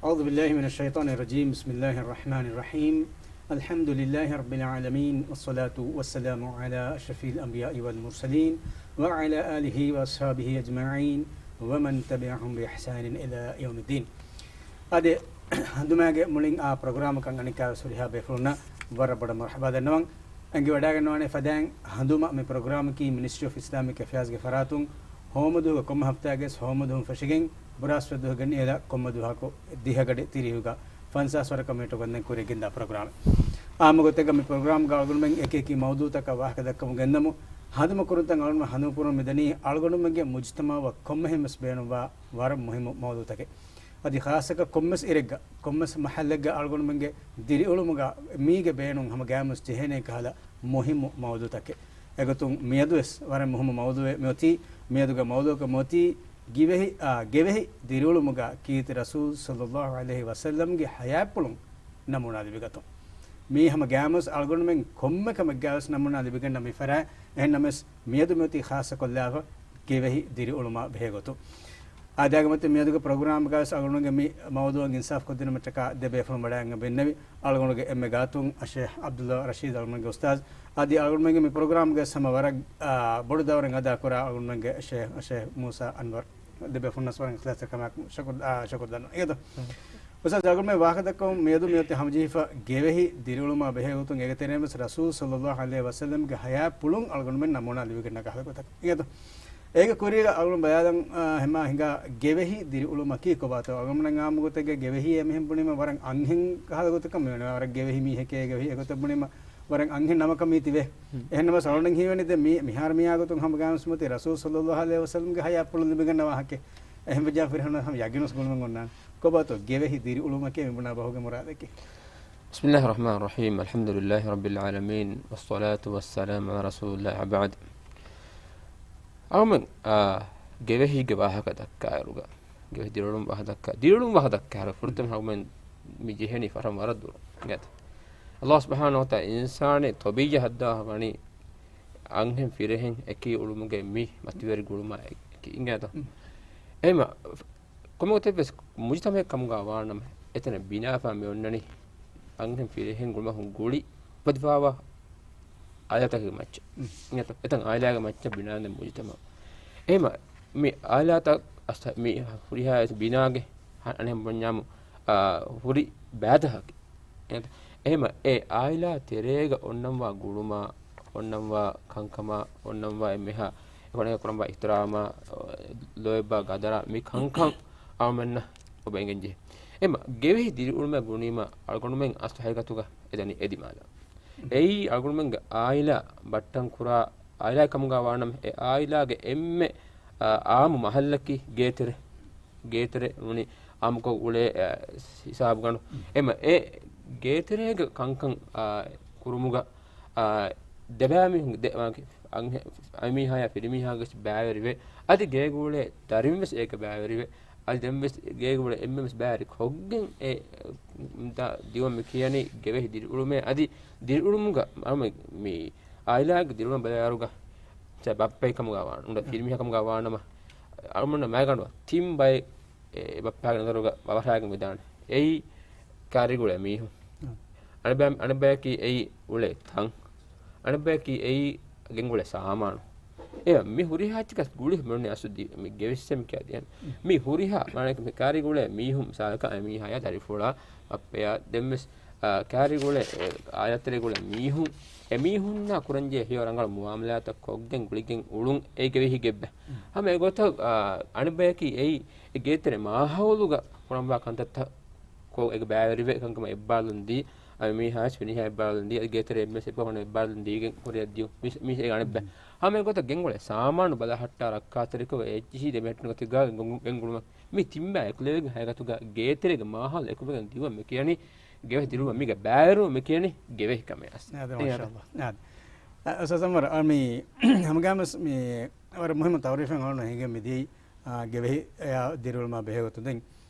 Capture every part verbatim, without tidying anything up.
أعوذ بالله من الشيطان الرجيم. بسم الله الرحمن الرحيم. الحمد لله رب العالمين، والصلاة والسلام على أشرف الأنبياء والمرسلين، وعلى آله وأصحابه أجمعين، ومن تبعهم بإحسان إلى يوم الدين. އަދި ހަނދުމާގެ މުޅިން އާ ޕްރޮގްރާމަކަށް އަނެއްކާވެސް ހުރިހާ ބޭފުޅުންނަށް ވަރަށް ބޮޑަށް މަރުޙަބާ ދަންނަވަން. އެނގިވަޑައިގަންނަވާނެ ފަދައިން ހަނދުމަ މި ޕްރޮގްރާމަކީ މިނިސްޓްރީ އޮފް އިސްލާމިކް އެފެއާޒްގެ ފަރާތުން ހޯމަދުވަހުގެ ކޮންމެ ހަފްތާގެ ހޯމަދުވަހުން ފެށިގެން ބުރާސްފަތްދުވަހުގެ އިންނަ ކޮންމެ ދުވަހަކު ދިހަ ގަޑި ތިރީހުގަ ފަންސާސް ވަރަކަށް މިނެޓު ގަންނަން ކުރިޔަށް ގެންދާ ޕްރޮގްރާމެއް. އާއްމު ގޮތެއްގަ މި ޕްރޮގްރާމްގަ އަޅުގަނޑުމެން އެކި އެކި މައުޟޫޢުތަކަށް ވާހަކަ ދައްކަމުން ގެންދަމު. ހަނދުމަ ކުރުންތައް އަޅުގަނޑުމެން ހަނދުމަ ކުރަމުން މިދަނީ އަޅުގަނޑުމެންގެ މުޖުތަމަޢުއަށް ކޮންމެހެން ވެސް ބޭނުންވާ ވަރަށް މުހިއްމު މައުޟޫޢުތަކެއް. އަދި ޚާއްޞަކޮށް ކޮންމެސް އިރެއްގަ، ކޮންމެސް މަޙައްލެއްގަ އަޅުގަނޑުމެންގެ ދިރިއުޅުމުގަ މީގެ ބޭނުން ހަމަ ގާމުސް ޖެހޭނެ ކަހަލަ މުހިއްމު މައުޟޫޢުތަކެއް. އެގޮތުން މިއަދުވެސް ވަރަށް މުހިއްމު މައުޟޫޢެއް މިއޮތީ. މިއަދުގެ މައުޟޫޢަކަށް މިއޮތީ ގިވެހި، އާ، ގެވެހި ދިރިއުޅުމުގަ ކީރިތި ރަސޫލު ޞައްލައްލާހު ޢަލައިހި ވަސައްލަމްގެ ޙަޔާތްޕުޅުން ނަމޫނާ ލިބިގަތުން. މީ ހަމަ ގާމުސް އަޅުގަނޑުމެން ކޮންމެ ކަމެއްގަވެސް ނަމޫނާ ލިބިގަންނަ މި ފަރާތް. އެހެންނަމަވެސް މިއަދު މިއޮތީ ޚާއްޞަކޮށްލާފަ ގެވެހި ދިރިއުޅުމާ ބެހޭ ގޮތުން. އާދައިގެ މަތިން މިއަދުގެ ޕްރޮގްރާމްގަވެސް އަޅުގަނޑުގެ މި މައުޟޫޢަށް އިންސާފް ކޮށްދިނުމަށްޓަކާ ދެ ބޭފުޅުން ވަޑައިގެން ބެންނެވި. އަޅުގަނޑުގެ އެންމެ ގާތުން އައްޝޭޚް ޢަބްދުﷲ ރަޝީދު އަޅުގަނޑުގެ އުސްތާޛު. އަދި އަޅުގަނޑުމެންގެ މި ޕްރޮގްރާމްގެ ހަމަ ވަރަށް، އާ، ބޮޑު ދައުރެއް އަދާކުރާ އަޅުގަނޑުމެންގެ އައްޝޭޚް، އައްޝޭޚް މޫސާ އަންވަރު. ދެ ބޭފުޅުންނަސް ވަރަށް އިޚްލާޞްތެރިކަމާއެކު ޝުކުރު، އާ، ޝުކުރު ދަންނަވަން. އިނގޭތޯ؟ އުސްތާޛު އަޅުގަނޑުމެން ވާހަކަދައްކަމުން މިއަދު މިއޮތީ ހަމަޖެހިފަ ގެވެހި ދިރިއުޅުމާ ބެހޭ ގޮތުން އޭގެ ތެރެއިން ވެސް ރަސޫލު ޞައްލައްލާހު ޢަލައިހި ވަސައްލަމްގެ ޙަޔާތްޕުޅުން އަޅުގަނޑުމެން ނަމޫނާ ލިބިގަންނަ ކަހަލަ ގޮތަކަށް. އިނގޭތޯ؟ އޭގެ ކުރީގަ އަޅުގަނޑު ބަޔާލަން، އާ، ހަމަ ހިނގާ ގެވެހި ދިރިއުޅުމަކީ ކޮބާތޯ؟ އަޅުގަނޑުމެން އާއްމު ގޮތެއްގަ ގެވެހީ އެމީހުން ބުނީމަ ވަރަށް އަންހެން ކަހަލަ ގޮތަކަށް މިވަނީ. ވަރަށް ގެވެހި މީހެކޭ، ގެވެހި އެގޮތަށް ބުނީމަ ވަރަށް އަންހެން ނަމަކަށް މީ ތިބޭ. އެހެންނަމަވެސް އަޅުގަނޑަށް ހީވަނީ ދެން މީ، މިހާރު މިއާ ގޮތުން ހަމަ ގާމުސް މިއޮތީ ރަސޫލު ޞައްލައްލާހު ޢަލައިހި ވަސައްލަމްގެ ޙަޔާތްޕުޅުން ލިބިގަންނަ ވާހަކައެއް. އެހެން ވެއްޖާ ފިރިހެނުން ހަމަ ޔަގީނުވެސް ގުޅުމެއް އޮންނާނެ. ކޮބާތޯ ގެވެހި ދިރިއުޅުމަކޭ މި ބުނާ ބަހުގެ މުރާދަކީ؟ بسم الله الرحمن الرحيم. الحمد لله رب العالمين، والصلاة والسلام على رسول الله، وبعد. އަޅުގަނޑުމެން، އާ، ގެވެހީގެ ވާހަކަ ދައްކާއިރުގަ، ގެވެހި ދިރިއުޅުމުގެ ވާހަކަ ދައްކާ، ދިރިއުޅުމުގެ ވާހަކަ ދައްކާއިރު ފުރަތަމަ އަޅުގަނޑުމެން މި ޖެހޭނީ ފަހަރަށް ވަރަށް ދުރު. އިނގޭތަ؟ ﷲ ސުބްޙާނަހޫ ވަތަޢާލާ އިންސާނެއް ޠަބީޢަތް ހައްދަވާފަ ވަނީ އަންހެން ފިރިހެން އެކީ އުޅުމުގެ މި މަތިވެރި ގުޅުމާ އެކީ. އިނގޭތަ؟ އެހެންމަ ކޮންމެ ގޮތެއްވެސް މުޖުތަމަޢެއް ކަމުގަ ވާނަމަ، އެތަނަށް ބިނާވެފަ މި އޮންނަނީ އަންހެން ފިރިހެން ގުޅުމަކުން ގުޅި އުފަދިފައިވާ އާލާތަކުގެ މައްޗަށް. އެތަން އާލާގެ މައްޗަށް ބިނާވެ މުޖުތަމަޢު. އެހެންމަ މި އާލާތައް އަސް މި ހުރިހާ ބިނާގެ އަނެއް ބުންޏާމު، އާ، ހުރި ބައިތަކަކީ. އެހެންމަ އެ އާއިލާ ތެރޭގަ އޮންނަންވާ ގުޅުމާ، އޮންނަންވާ ކަންކަމާ، އޮންނަންވާ އެންމެހާ އެކަންކަމާ ކުރަންވާ އިޙްތިރާމާ، ލޯތްބާ ގަދަރާ މި ކަންކަން އަޅުމެންނަށް އެބަ އެނގެންޖެހޭ. އެހެންމަ ގެވެހި ދިރިއުޅުމޭ ބުނީމަ އަޅުގަނޑުމެން އަސްލު ހަގީގަތުގަ އެދަނީ އެދިމާލަށް. އެއީ އަޅުގަނޑުމެންގެ އާއިލާ ބައްޓަން ކުރާ އާއިލާ ކަމުގަ ވާނަމަ، އެ އާއިލާގެ އެންމެ، އާ، އާއްމު މަހައްލަކީ ގޭތެރެ. ގޭތެރެ ނޫނީ އާއްމުކޮށް އުޅޭ، އާ، ހިސާބުގަނޑު. އެހެންމަ އެ ގޭތެރޭގެ ކަންކަން، އާ، ކުރުމުގަ، އާ، ދެބައިމީހުން ދެ-، އަންހެ-، އަންމީހާޔާ ފިރިމީހާގެ ބައިވެރިވެ، އަދި ގޭގަ އުޅޭ ދަރިންވެސް އޭގަ ބައިވެރިވެ، އަދި ދެންވެސް ގޭގަ އުޅޭ އެންމެންވެސް ބައިވެރި ކޮށްގެން އެ ދިއުމަށް މި ކިޔަނީ ގެވެހި ދިރިއުޅުމޭ. އަދި ދިރިއުޅުމުގަ މި އާއިލާގެ ދިރިއުޅުމަށް ބަލާއިރުގަ ބައްޕައެއް ކަމުގަ ވާނަމަ، އުނދަ ފިރިމީހާ ކަމުގަ ވާނަމަ، އަޅުގަނޑު މައިގަނޑު ތިން ބައެއް އެ ބައްޕަގެ ނަޒަރުގަ ވަވަށާގެން ވެދާނެ. އެއީ ކާރިގަ އުޅޭ މީހުން. އަނެއްބަ-، އަނެއްބަޔަކީ އެއީ އުޅޭ ތަން. އަނެއްބަޔަކީ އެއީ ގެންގުޅޭ ސާމާނު. އެ މި ހުރިހާ އެއްޗަކަސް ގުޅި މިއޮންނަ އަސްލު ދި-، މި ގެވެސް މި ކިޔާ ދިޔަނީ. މި ހުރިހާ މާނައަކީ މި ކާރިގަ އުޅޭ މީހުން މިސާލަކަށް އެ މީހާޔާ ދަރިފުޅާ ބައްޕަޔާ ދެންވެސް، އާ، ކާރިގަ އުޅޭ، އެ، އާއިލާތެރޭގަ އުޅޭ މީހުން އެ މީހުންނާ ކުރަންޖެހޭ ހެޔޮ ރަނގަޅު މުއާމަލާތައް ކޮށްގެން ގުޅިގެން އުޅުން އެ ގެވެހިގެ އެއްބަ. ހަމަ އެގޮތަށް، އާ، އަނެއްބަޔަކީ އެއީ އެ ގޭތެރެ މާހައުލުގަ ކުރަންވާ ކަންތައްތައް ކޮށް އޭގެ ބައިވެރިވެ ކަންކަމަށް އެއްބާރުލުން ދީ، އަދި މީހާވެސް ފިނިހާ އެއްބާރުލުން ދީ، އަދި ގޭތެރެ އެންމެސް އެއްބަހުން އެއްބާރުލުން ދީގެން ކުރިއަށް ދިޔުން. މި، މީ އެ އަނެއްބަ. ހަމަ އެގޮތަށް ގެންގުޅޭ ސާމާނު ބަލަހައްޓާ ރައްކާތެރިކޮށް އެއްޗިހި ދެމެހެއްޓުނު ގޮތެއްގަ ގެން، ގެންގުޅުމަށް މި ތިންބާ އެކުލެވިގެން ހަގީގަތުގަ ގޭތެރޭގެ މާހައުލު އެކުވެގެން ދިއުމަށް މި ކިޔަނީ ގެވެހި ދިރިއުޅުމަށް މީގެ ބައިވެރިވުން މި ކިޔަނީ ގެވެހި ކަމޭ އަސް. އާދެ، މާޝާﷲ. އާދެ. އަ، އުސްތާޛް އަންވަރު، އަ، މި ހަމަގައިމުވެސް މި ވަރަށް މުހިއްމު ތައުރީފެއް އަޅުގަނޑު ހިނގެ މިދީ، އާ، ގެވެހި އެއާ ދިރިއުޅުމާ ބެހޭ ގޮތުން. ދެން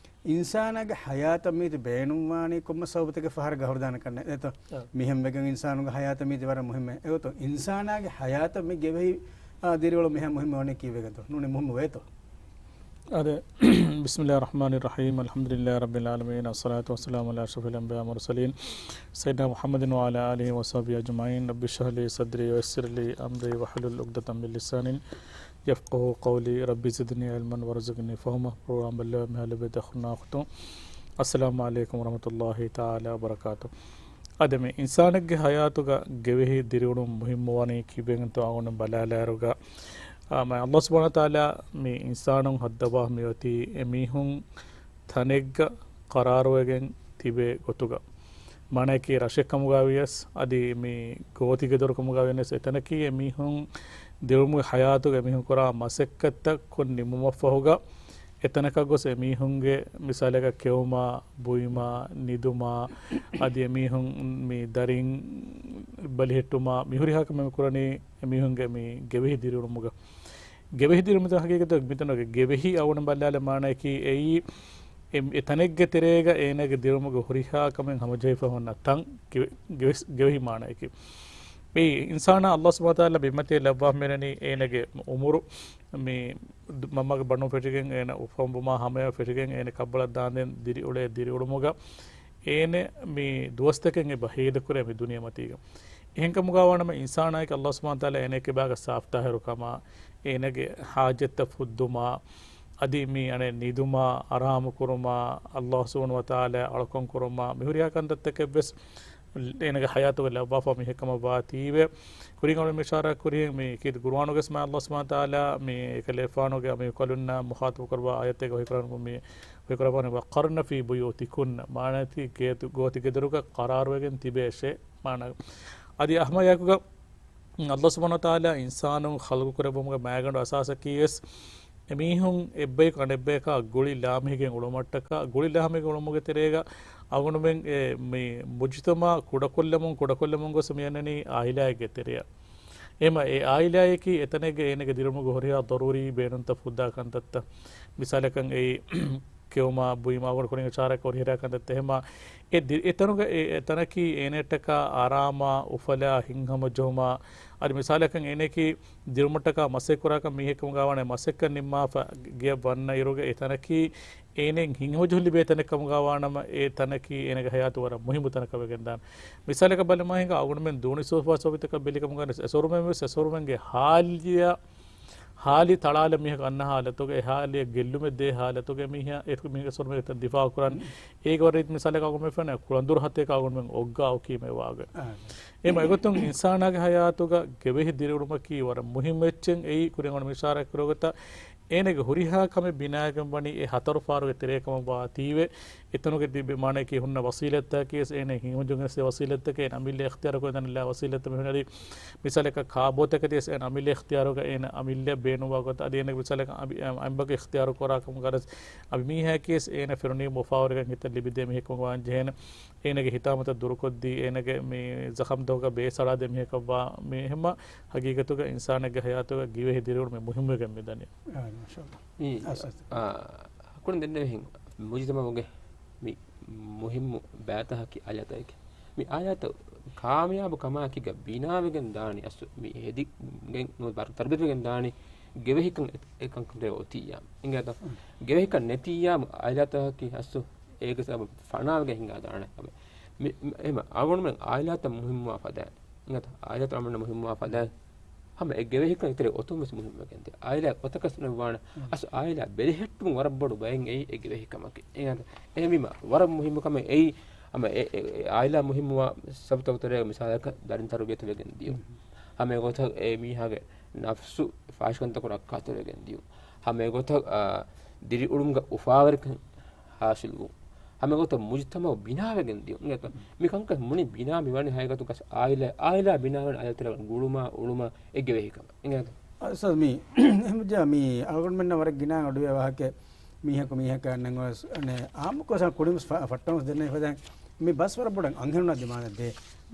އިންސާނާގެ ހަޔާތަށް މީތި ބޭނުންވާނީ ކޮންމެ ސަބަބުތަކެއް ފަހަރަށް ގަހުރުދާނެ ކަންނެއް ނެތޯ؟ އަ. މިހެން ވެގެން އިންސާނުގެ ހަޔާތަށް މީތި ވަރަށް މުހިއްމެއް. އެގޮތުން އިންސާނާގެ ހަޔާތަށް މި ގެވެހި، އާ، ދިރިއުޅުން މިހާ މުހިއްމު ވަނީ ކީއްވެގެންތޯ؟ ނޫނީ މުހިއްމު ވޭތޯ؟ އާދެ، بسم الله الرحمن الرحيم، الحمد لله رب العالمين، الصلاة والسلام على أشرف الأنبياء والمرسلين، سيدنا محمد وعلى آله وصحبه أجمعين، رب اشرح لي صدري ويسر لي أمري واحلل عقدة من لساني يفقهوا قولي، رب زدني علما وارزقني فهما. ޕްރޮގްރާމް ބައްލަވާ މިހާ ލޮބުވެތި އަޚުންނާ އުޚްތުން، السلام عليكم ورحمة الله تعالى وبركاته. އަދި މި އިންސާނެއްގެ ހަޔާތުގަ ގެވެހި ދިރިއުޅުން މުހިއްމުވަނީ ކީއްވެގެންތޯ އަޅުގަނޑު ބަލާލާއިރުގަ، އާ، މި ﷲ ސުބްޙާނަހޫ ވަތަޢާލާ މި އިންސާނުން ހައްދަވާ މިއޮތީ އެމީހުން ތަނެއްގަ ޤަރާރުވެގެން ތިބޭ ގޮތުގަ. މާނަޔަކީ ރަށެއް ކަމުގަ ވިޔަސް، އަދި މި ގޯތިގެދޮރު ކަމުގަ ވިޔަސް، އެތަނަކީ އެމީހުން ދިރިއުޅުމުގެ ހަޔާތުގަ އެމީހުން ކުރާ މަސައްކަތްތައް ކޮށް ނިމުމަށްފަހުގަ، އެތަނަކަށް ގޮސް އެމީހުންގެ މިސާލަކަށް ކެއުމާ، ބުއިމާ، ނިދުމާ، އަދި އެމީހުން މި ދަރިން ބަލިހެއްޓުމާ، މިހުރިހާ ކަމެއް މި ކުރަނީ އެމީހުންގެ މި ގެވެހި ދިރިއުޅުމުގަ. ގެވެހި ދިރިއުޅުމުގެ ހަގީގަތަށް މިތަނުގެ ގެވެހި އަޅުގަނޑު ބަލާލެ މާނަޔަކީ އެއީ، އެ، އެ ތަނެއްގެ ތެރޭގަ އޭނަގެ ދިރިއުޅުމުގެ ހުރިހާ ކަމެއް ހަމަޖެހިފަ ހުންނަ ތަން ގެވެ-، ގެވެ-، ގެވެހި މާނަޔަކީ. އެއީ އިންސާނާ ﷲ ސުބްޙާނަހޫ ވަތަޢާލާ ބިންމަތި ލައްވާފަ މިއުޅެނީ އޭނަގެ އުމުރު މި ދު-، މަންމަގެ ބަނޑުން ފެށިގެން އޭނަ އުފަންވުމާ ހަމަޔަށް ފެށިގެން އޭނަ ކަށްބަޅަށް ދާންދެން ދިރިއުޅޭ ދިރިއުޅުމުގަ އޭނަ މި ދުވަސްތަކެއް އެބަ ހޭދަކުރޭ މި ދުނިޔެމަތީގަ. އެހެންކަމުގަވާނަމަ އިންސާނާއެކޭ ﷲ ސުބްޙާނަހޫ ވަތަޢާލާ އޭނަ ކިބާގަ ސާފްތާހިރުކަމާ، އޭނަގެ ހާޖަތްތައް ފުއްދުމާ، އަދި މި އަނެއް ނިދުމާ، އަރާމުކުރުމާ، ﷲ ސުބްޙާނަހޫ ވަތަޢާލާ އަޅުކަން ކުރުމާ، މިހުރިހާ ކަންތައްތަކެއްވެސް އޭނަގެ ހަޔާތުގަ ލައްވާފަ މީހެއްކަމަށްވާތީވެ، ކުރިން އަޅުގަނޑު މި އިޝާރާތް ކުރިހެން މި ކީރިތި ޤުރުއާނުގަސް މާ ﷲ ސުބްޙާނަހޫ ވަތަޢާލާ މި އެކަލޭފާނުގެ އަމިއްލަ ކަލުންނާ މުޚާޠަބު ކުރައްވާ އާޔަތެއްގަ ވަޙީކުރަން މި ވަޙީކުރައްވާނެ، "وقرن في بيوتكن"، މާނައަކީ ގޭތު-، ގޯތި ގެދޮރުގަ ޤަރާރުވެގެން ތިބޭށޭ މާނަ. އަދި އަހަރުމެ އާޔަތުގަ ﷲ ސުބްޙާނަހޫ ވަތަޢާލާ އިންސާނުން ޚަލްޤު ކުރެއްވުމުގެ މައިގަނޑު އަސާސަކީވެސް، އެމީހުން އެއްބަޔަކު އަނެއްބަޔަކާ ގުޅި ލާމެހިގެން އުޅުމަށްޓަކާ، ގުޅި ލާމެހިގެން އުޅުމުގެ ތެރޭގަ އަޅުގަނޑުމެން އެ މި މުޖުތަމަޢު ކުޑަކޮށްލަމުން، ކުޑަކޮށްލަމުން ގޮސް މި އަންނަނީ އާއިލާއެއްގެ ތެރެއަށް. އެހެމަ އެ އާއިލާއަކީ އެތަނެއްގަ އޭނަގެ ދިރިއުޅުމުގެ ހުރިހާ ޟަރޫރީ ބޭނުންތައް ފުއްދާ ކަންތައްތައް. މިސާލަކަށް އެއީ ކެއުމާ، ބުއިމާ، އަޅުގަނޑު ކުރިން އިޝާރާތް ކުރި ހުރިހާ ކަންތައްތައް. އެހެމަ އެ ދި-، އެ ތަނުގަ އެ، އެ ތަނަކީ އޭނައަށްޓަކާ އަރާމާ، އުފަލާ، ހިތްހަމަޖެހުމާ، އަދި މިސާލަކަށް އޭނައަކީ ދިރިއުޅުމަށްޓަކާ މަސައްކަތް ކުރާކަށް މީހެއްކަމުގަ ވާނެ، މަސައްކަތް ނިންމާފަ ގެޔަށް ވަންނަ އިރުގަ އެ ތަނަކީ އޭނައަށް ހިތްހަމަޖެހުން ލިބޭ ތަނެއް ކަމުގަ ވާނަމަ، އެ ތަނަކީ އޭނަގެ ހަޔާތު ވަރަށް މުހިއްމު ތަނަކަށް ވެގެންދާނެ. މިސާލަކަށް ބަލަމާ ހިނގާ އަޅުގަނޑުމެން ދޫނި ސޯފާ ސޯބިތަކަށް ބެލިކަމުގަ ވެސް އެސޮރުމެން ވެސް އެސޮރުމެންގެ ހާލިއަށް ހާލި ތަޅާލަ މީހަކު އަންނަ ހާލަތުގަ، އެ ހާލިއަށް ގެއްލުމެއް ދޭ ހާލަތުގަ މީހާ، އެ މީހަކު އެސޮރުމެންގެ ތަން ދިފާޢު ކުރާނެ. އޭގެ ވަރަށް މިސާލަކަށް އަޅުގަނޑުމެން ފެނޭ ކުޅަނދުރު ހަތަރަކަށް އަޅުގަނޑުމެން އޮއްގާ އޮކީމޭ ވާގޮތް. އާ. އެހެމަ އެގޮތުން އިންސާނާގެ ހަޔާތުގަ ގެވެހި ދިރިއުޅުމަކީ ވަރަށް މުހިއްމު އެއްޗެއް. އެއީ ކުރިން އަޅުގަނޑު އިޝާރާތް ކުރި ގޮތަށް އޭނަގެ ހުރިހާ ކަމެއް ބިނާވެގެން ވަނީ އެ ހަތަރު ފާރުގެ ތެރޭ ކަމަށް ވާތީވެ، އެތަނުގެ ތިބި މާނައަކީ ހުންނަ ވަސީލަތްތަކީވެސް އޭނަ ހިތްހަމަޖެހުން ގެނެސް ވަސީލަތްތަކެއް، އޭނަ އަމިއްލަ އިޚްތިޔާރު ކުރަން ދަނީ ލާ ވަސީލަތްތައް މިހުންނަ އަދި މިސާލަކަށް ކާބޯތަކެތިވެސް އޭނަ އަމިއްލަ އިޚްތިޔާރުގަ އޭނަ އަމިއްލަ ބޭނުންވާ ގޮތަށް އަދި އޭނަ މިސާލަކަށް އަނބި-، އަނބަކު އިޚްތިޔާރު ކުރާ ކަމުގަ ވެސް އަނބިމީހަކީވެސް އޭނަ ފެނުނީ އުފާވެރިކަން ހިތަށް ލިބިދޭ މީހެއްކަމުގަ ވާން ޖެހޭނެ. އޭނަގެ ހިތާމަތައް ދުރުކޮށްދީ، އޭނަގެ މި ޒަޚަމްތަކުގަ ބޭސް އަޅާދޭ މީހަކަށްވާ މި އެހެމަ ހަގީގަތުގަ އިންސާނެއްގެ ހަޔާތުގަ ގެވެހި ދިރިއުޅުމެއް މުހިއްމުވެގެން މިދަނީ. އާ، މާޝާﷲ. މި، އަސް، އަސް. އާ، ކުރިން ދެންނެވިހެން މުޖުތަމަޢުގެ މި މުހިއްމު ބައިތަކަކީ އާއިލާތަކެއް. މި އާއިލާތައް ކާމިޔާބު ކަމާއެކީގަ ބިނާވެގެން ދާނީ އަސްލު މި ހެދިގެން ނުވަތަ ތަރުބިޔަތުވެގެން ދާނީ ގެވެހިކަން އެ-، އެކަންކަން އޮތިއްޔާ. އިނގޭތަ؟ މް. ގެވެހިކަން ނެތިއްޔާ އާއިލާތަކަކީ އަސްލު އޭގެ ސަބަބު ފަނާވެގެން ހިނގާ ދާނެ ކަމެއް. މި، މި، އެހެމަ އަޅުގަނޑުމެން އާއިލާތައް މުހިއްމުވާ ފަދައިން. އިނގޭތަ؟ އާއިލާތައް އަޅުގަނޑު މުހިއްމުވާ ފަދައިން. ހަމަ އެ ގެވެހިކަން އިތުރެއް އޮތުން ވެސް މުހިއްމުވެގެންދޭ. އާއިލާ އޮތަކަސް ނުވާނެ. އަސް އާއިލާ ބެލެހެއްޓުމުން ވަރަށް ބޮޑު ބައެއް އެއީ އެ ގެވެހިކަމަކީ. އެހެންވީމަ ވަރަށް މުހިއްމު ކަމެއް އެއީ، ހަމަ އެ، އެ، އެ އާއިލާ މުހިއްމުވާ ސަބަބުތަކުގެ ތެރޭގަ މިސާލަކަށް ދަރިން ތަރުބިޔަތުވެގެން ދިޔުން. މް. ހަމަ އެގޮތަށް އެ މީހާގެ ނަފްސު ފާހިޝްކަންތަކުން ރައްކާތެރިވެގެން ދިޔުން. ހަމަ އެގޮތަށް، އާ، ދިރިއުޅުމުގަ އުފާވެރިކަން ހާސިލްވުން. ހަމަ އެގޮތަށް މުޖުތަމަޢު ބިނާވެގެން ދިޔުން. އިނގޭތަ؟ މި ކަންކަން މުޅި ބިނާ މިވަނީ ހަގީގަތުގަ އާއިލާ، އާއިލާ ބިނާވަނީ އާއިލާ ތެރޭގަ ގުޅުމާ، އުޅުމާ، އެ ގެވެހިކަމަށް. އިނގޭތަ؟ އަސް މި، އެހެންވެއްޖާ މި އަޅުގަނޑުމެންނަށް ވަރަށް ގިނަ އަޑުއިވޭ ވާހަކަ މީހަކު މީހަކަށް އަންނަން ގޮސް، އަނެއް އާއްމުކޮށް ކުރިން ފަ-، ފައްޓަވަން ދެންނެވި ފަދައިން މި ބަސް ވަރަށް ބޮޑަށް އަންހެނުންނާ ދިމާލަށް ދޭ.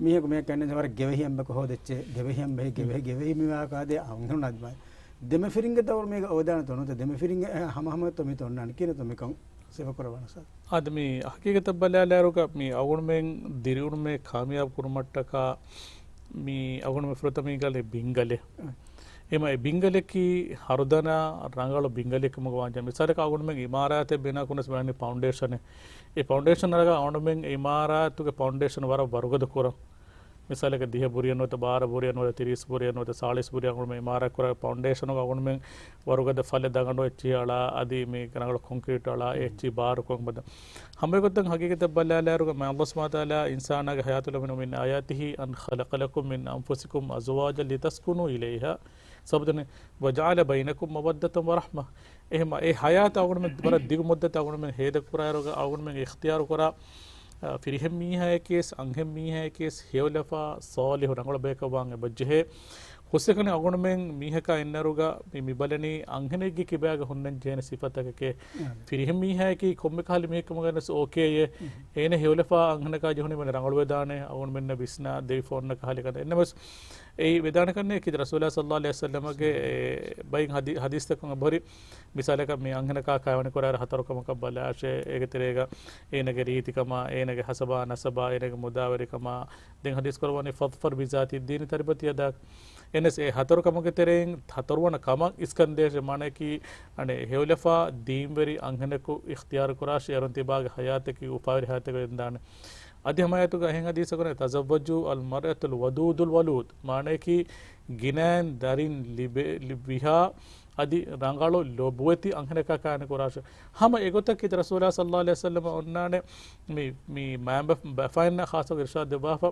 މީހަކު މީހަކަށް އަންނަން ވަރަށް ގެވެހި އަނބަކު ހޯދައްޗޭ، ގެވެހި އަނބަހޭ، ގެވެހި، ގެވެހި މި ވާހަކަ ދޭ އަންހެނުންނާ ދިމާލަށް. ދެމަފިރިންގެ ދައުރު މީގަ އޮވެދާނެތޯ ނުވަތަ ދެމަފިރިންގެ ހަމަހަމައަށްތޯ މިތަން އޮންނާނީ ކިހިނެއްތޯ މިކަން ސިފަކުރައްވާނެ ސާރ؟ އާދެ މި ހަގީގަތަށް ބަލާލާއިރުގަ މި އަޅުގަނޑުމެން ދިރިއުޅުމެއް ކާމިޔާބު ކުރުމަށްޓަކާ މި އަޅުގަނޑުމެން ފުރަތަމަ ހިނގާލީ ބިންގަލެއް. އަ. އެމަ އެ ބިންގަލެއްކީ ހަރުދަނާ ރަނގަޅު ބިންގަލެއް ކަމުގަ ވާންޖެ. މިސާލަކަށް އަޅުގަނޑުމެން އިމާރާތެއް ބިނާ ކުރުނަސް ބަލަނީ ފައުންޑޭޝަނެއް. އެ ފައުންޑޭޝަން އަރަގަ އަޅުގަނޑުމެން އިމާރާތުގެ ފައުންޑޭޝަން ވަރަށް ވަރުގަދަ ކުރަން. މިސާލަކަށް ދިހަ ބުރިއަށް ނުވަތަ ބާރަ ބުރިއަށް ނުވަތަ ތިރީސް ބުރިއަށް ނުވަތަ ސާޅީސް ބުރިއަށް އަޅުގަނޑުމެން އިމާރާތް ކުރާ ފައުންޑޭޝަނުގަ އަޅުގަނޑުމެން ވަރުގަދަ ފަލެއް ދަގަނޑު އެއްޗިހި އަޅާ އަދި މި ރަނގަޅު ކޮންކްރީޓް އަޅާ އެއްޗި ބާރު ކޮން ބަދަ. ހަމަ އެގޮތަށް ހަގީގަތަށް ބަލާލާއިރުގަ މާ ﷲ ސުބްޙާނަހޫ ވަތަޢާލާ އިންސާނާގެ ޙަޔާތު ލަމިނު މިން އާޔާތިހި އަން ޚަލަޤަ ލަކުމް މިން އަންފުސިކުމް އަޒްވާޖަން ލިތަސްކުނޫ އިލައިހާ. ސަބަބު ދެން، ވަޖަޢަލަ ބައިނަކުމް މަވައްދަތަން ވަރަޙްމަ. އެހެމަ އެ ޙަޔާތަށް އަޅުގަނޑުމެން ވަރަށް ދިގު މުއްދަތަށް އަޅުގަނޑުމެން ހޭދަ ކުރާއިރުގަ އަޅުގަނޑުމެން އިޚްތިޔާރު ކުރާ، އަ، ފިރިހެން މީހާއެކޭސް އަންހެން މީހާއެކޭސް ހެޔޮލަފާ ޞާލިޙު ރަނގަޅު ބަޔަކަށް ވާން އެބަޖެހޭ. ހުސްއެކަނި އަޅުގަނޑުމެން މީހަކާ އިންނައިރުގަ މި، މި ބަލަނީ އަންހެނެއްގެ ކިބާގަ ހުންނަން ޖެހޭނެ ސިފަތަކެކޭ. ފިރިހެން މީހާއަކީ ކޮންމެ ކަހަލަ މީހެއް ކަމުގަ ވެސް އޯކޭއޭ. އޭނަ ހެޔޮލަފާ އަންހެނަކާ ޖެހުނީމަ ރަނގަޅުވެދާނެ. އަޅުގަނޑުމެންނަށް ވިސްނާ ދެވިފަ އޮންނަ ކަހަލަ ކަންތައް. އެންނަމަވެސް އެއީ ވެދާނެ ކަންނޭ ކީރިތި ރަސޫލާ ޞައްލަﷲު ޢަލައިހި ވަސައްލަމަގެ، އެ، ބައިން ޙަދީ-، ޙަދީޘްތަކުން އެބަހުރި. މިސާލަކަށް މި އަންހެނަކާ ކާވެނި ކުރާއިރު ހަތަރު ކަމަކަށް ބަލާށޭ. އޭގެ ތެރޭގަ އޭނަގެ ރީތިކަމާ، އޭނަގެ ހަސަބާ ނަސަބާ، އޭނަގެ މުދާވެރިކަމާ. ދެން ޙަދީޘް ކުރައްވަނީ فاظفر بذات الدين تربت يداك. އެންވެސް އެ ހަތަރު ކަމުގެ ތެރެއިން ހަތަރުވަނަ ކަމަށް އިސްކަންދޭށޭ. މާނައަކީ އަނެއް ހެޔޮލަފާ ދީންވެރި އަންހެނަކު އިޚްތިޔާރު ކުރާށޭ، އޭރުން ތިބާގެ ޙަޔާތަކީ އުފާވެރި ޙަޔާތެއް ގެންދާނެ. އަދި ހަމަ އާޔަތުގަ އެހެން ޙަދީޘްތަކުން، تزوجوا المرأة الودود الولود، މާނައަކީ ގިނައިން ދަރިން ލިބޭ-، ލިބިހާ އަދި ރަނގަޅު ލޮބުވެތި އަންހެނަކާ ކާވެނި ކުރާށޭ. ހަމަ އެގޮތަށް ކީރިތި ރަސޫލާ ޞައްލަﷲު ޢަލައިހި ވަސައްލަމަ އޮންނާނެ މި، މި މައިންބަފައިންނަށް ޚާއްޞަކޮށް އިރުޝާދު ދެއްވާފަ،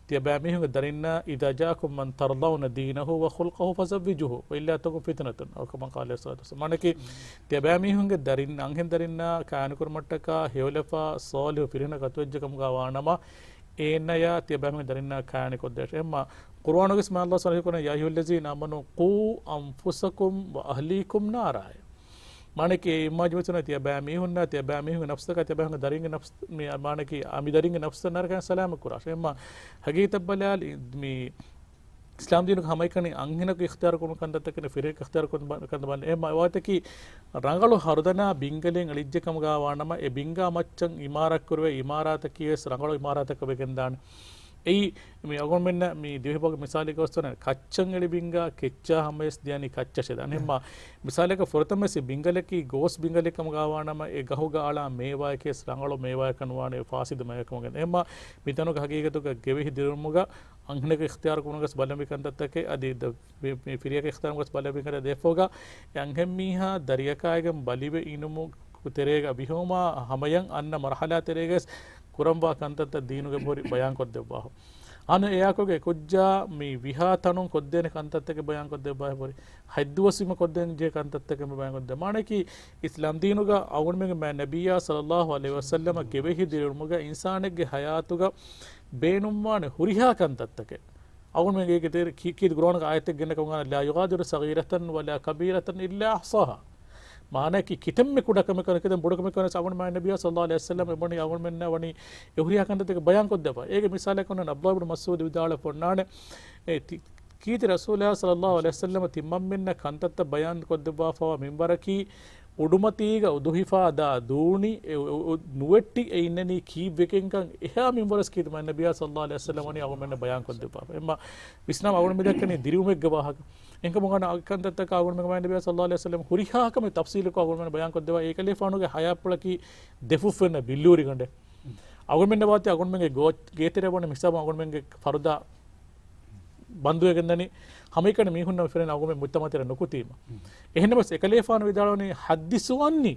ތިޔަބައިމީހުންގެ ދަރިންނާ، إذا جاءكم من ترضون دينه وخلقه فزوجوه وإلا تكن فتنة، أو كما قال عليه الصلاة والسلام. މާނައަކީ، ތިޔަބައިމީހުންގެ ދަރިން، އަންހެން ދަރިންނާ ކާވެނިކުރުމަށްޓަކާ ހެޔޮލަފާ ޞާލިޙު ފިރިހެނަކު އަތުވެއްޖެ ކަމުގަ ވާނަމަ، އޭނަޔާ ތިޔަބައިމީހުންގެ ދަރިންނާ ކާވެނިކޮށްދޭށޭ. އެހެންމަ ޤުރުއާނުގަސް މާ ﷲ ސުބްޙާނަހޫ ވަތަޢާލާ، يا أيها الذين آمنوا قوا أنفسكم وأهليكم نارا. މާނައަކީ އެ އިމާ ޖުމްލަތުން ތިޔަބައިމީހުންނާ، ތިޔަބައިމީހުންގެ ނަފްސަކާ، ތިޔަބައިމީހުންގެ ނަފްސަ، މި، މާނައަކީ އަނބިދަރިންގެ ނަފްސަށް ނަރަކައިން ސަލާމަތް ކުރާށޭ. އެހެންމަ ހަގީގަތަށް ބަލާލި މި އިސްލާމް ދީނުގަ ހަމައެކަނި އަންހެނަކު އިޚްތިޔާރު ކުރުނު ކަންތައްތަކެއް ނެތް، ފިރިހެނަކު އިޚްތިޔާރު ކުރުނު ބަ-، ކަންތައް ބަން. އެ މަ-، ވާތަކީ ރަނގަޅު ހަރުދަނާ ބިންގަލެއް އެޅިއްޖެ ކަމުގަ ވާނަމަ، އެ ބިންގާ މައްޗަށް އިމާރާތް ކުރެވޭ އިމާރާތަކީ ވެސް ރަނގަޅު އިމާރާތަކަށް ވެގެންދާނެ. އެއީ މި އަޅުގަނޑުމެންނަށް މި ދިވެހިބަހުގެ މިސާލެއްގަ ގޮސް ވަނީ، ކައްޗަށް އެޅި ބިންގާ ކެއްޗާ ހަމަޔަސް ދިޔަނީ ކައްޗަށޭ ދާނެ. އެހެންމަ މިސާލަކަށް ފުރަތަމަ ވެސް ބިންގަލަކީ ގޯސް ބިންގަލެއް ކަމުގަ ވާނަމަ، އެ ގަހުގަ އަޅާ މޭވާއެކޭ ވެސް ރަނގަޅު މޭވާއެއް ނުވާނެ، ފާސިދު މޭވާއެއް ކަމުގަ. އެހެންމަ މިތަނުގެ ހަގީގަތުގަ ގެވެހި ދިރިއުޅުމުގަ އަންހެނަކު އިޚްތިޔާރު ކުރުމުގަސް ބަލަންވީ ކަންތައްތަކެއް އަދި ދަ-، މި، މި ފިރިހެނަކު އިޚްތިޔާރު ކުރުމުގަސް ބަލަންވީ ކަންތައް ދެފޯގަ އެ އަންހެން މީހާ ދަރިއަކާއިގެން ބަލިވެ އިނުމު ތެރޭގަ ވިހުމާ ހަމަޔަށް އަންނަ މަރުޙަލާ ތެރޭގަސް ކުރަންވާ ކަންތައްތައް ދީނުގެ ބޮޑި ބަޔާން ކޮށްދެއްވާހު. އަން އެއާކުގެ ކުއްޖާ މި ވިހާ ތަނުން ކޮށްދޭނެ ކަންތައްތަކެއް ބަޔާން ކޮށްދެއްވާހެ ބޮޑި. ހަތްދުވަސްވީމަ ކޮށްދޭން ޖެހޭ ކަންތައްތަކެއް ބަޔާން ކޮށްދެއްވާ. މާނައަކީ އިސްލާމް ދީނުގަ އަޅުގަނޑުމެންގެ މާތް ނަބިއްޔާ ޞައްލަﷲު ޢަލައިހި ވަސައްލަމަ ގެވެހި ދިރިއުޅުމުގަ އިންސާނެއްގެ ޙަޔާތުގަ ބޭނުންވާނެ ހުރިހާ ކަންތައްތަކެއް. އަޅުގަނޑުމެން އޭގެ ތެރެ-، ކީ-، ކީރިތި ޤުރުއާނުގެ އާޔަތެއް ގެންނަ ކަމުގަ، لا يغادر صغيرة ولا كبيرة إلا أحصاها. މާނައަކީ ކިތަންމެ ކުޑަ ކަމެއް ކަން، ކިތަން ބޮޑު ކަމެއް ކަން ވެސް އަޅުގަނޑު މާތް ނަބިއްޔާ ޞައްލަﷲު ޢަލައިހި ވަސައްލަމަ އެބަނީ އަޅުގަނޑުމެންނަށް ވަނީ އެ ހުރިހާ ކަންތައްތަކެއް ބަޔާން ކޮށްދެއްވާ. އޭގެ މިސާލަކަށް އޮންނަ ޢަބްދުﷲ ބިން މަސްޢޫދު ވިދާޅުވެފަ އޮންނާނެ، އެ ތި-، ކީރިތި ރަސޫލާ ޞައްލަﷲު ޢަލައިހި ވަސައްލަމަ ތިމަންމެންނަށް ކަންތައްތައް ބަޔާން ކޮށްދެއްވާފަވާ މިންވަރަކީ އުޑުމަތީގަ އުދުހިފާ ދާ ދޫނި އެ އު-، އު-، އު-، ނުވެއްޓި އެ އިންނަނީ ކީއްވެގެންކަން އެހާ މިންވަރަސް ކީރިތި މާތް ނަބިއްޔާ ޞައްލަﷲު ޢަލައިހި ވަސައްލަމަ ވަނީ އަޅުގަނޑުމެންނަށް ބަޔާން ކޮށްދެއްވާފަ. އެމަ ވިސްނާމަ އަޅުގަނޑު މި ދައްކަނީ ދިރިއުޅުމެއްގެ ވާހަކަ. އެހެންކަމުން އަންނަ އަގު ކަންތައްތަކަށް އަޅުގަނޑުމެން މާތް ނަބިއްޔާ ޞައްލަﷲު ޢަލައިހި ވަސައްލަމަ ހުރިހާ ކަމެއް ތަފްޞީލުކޮށް އަޅުގަނޑުމެން ބަޔާން ކޮށްދެއްވާ. އެކަލޭފާނުގެ ޙަޔާތްޕުޅަކީ ދެފުށްފެންނަ ބިއްލޫރިގަނޑެއް. އަޅުގަނޑުމެންނަށް ވާތީ އަޅުގަނޑުމެންގެ ގޯ-، ގޭތެރެ ވަނީ މިސާބަށް އަޅުގަނޑުމެންގެ ފަރުދާ ބަންދުވެގެން ދަނީ. ހަމައެކަނި މީހުންނަށް ފެނޭ އަޅުގަނޑުމެން މުޖްތަމަޢު ތެރެ ނުކުތީމަ. އެހެންނަމަވެސް އެކަލޭފާނު ވިދާޅުވަނީ، حدثوا عني.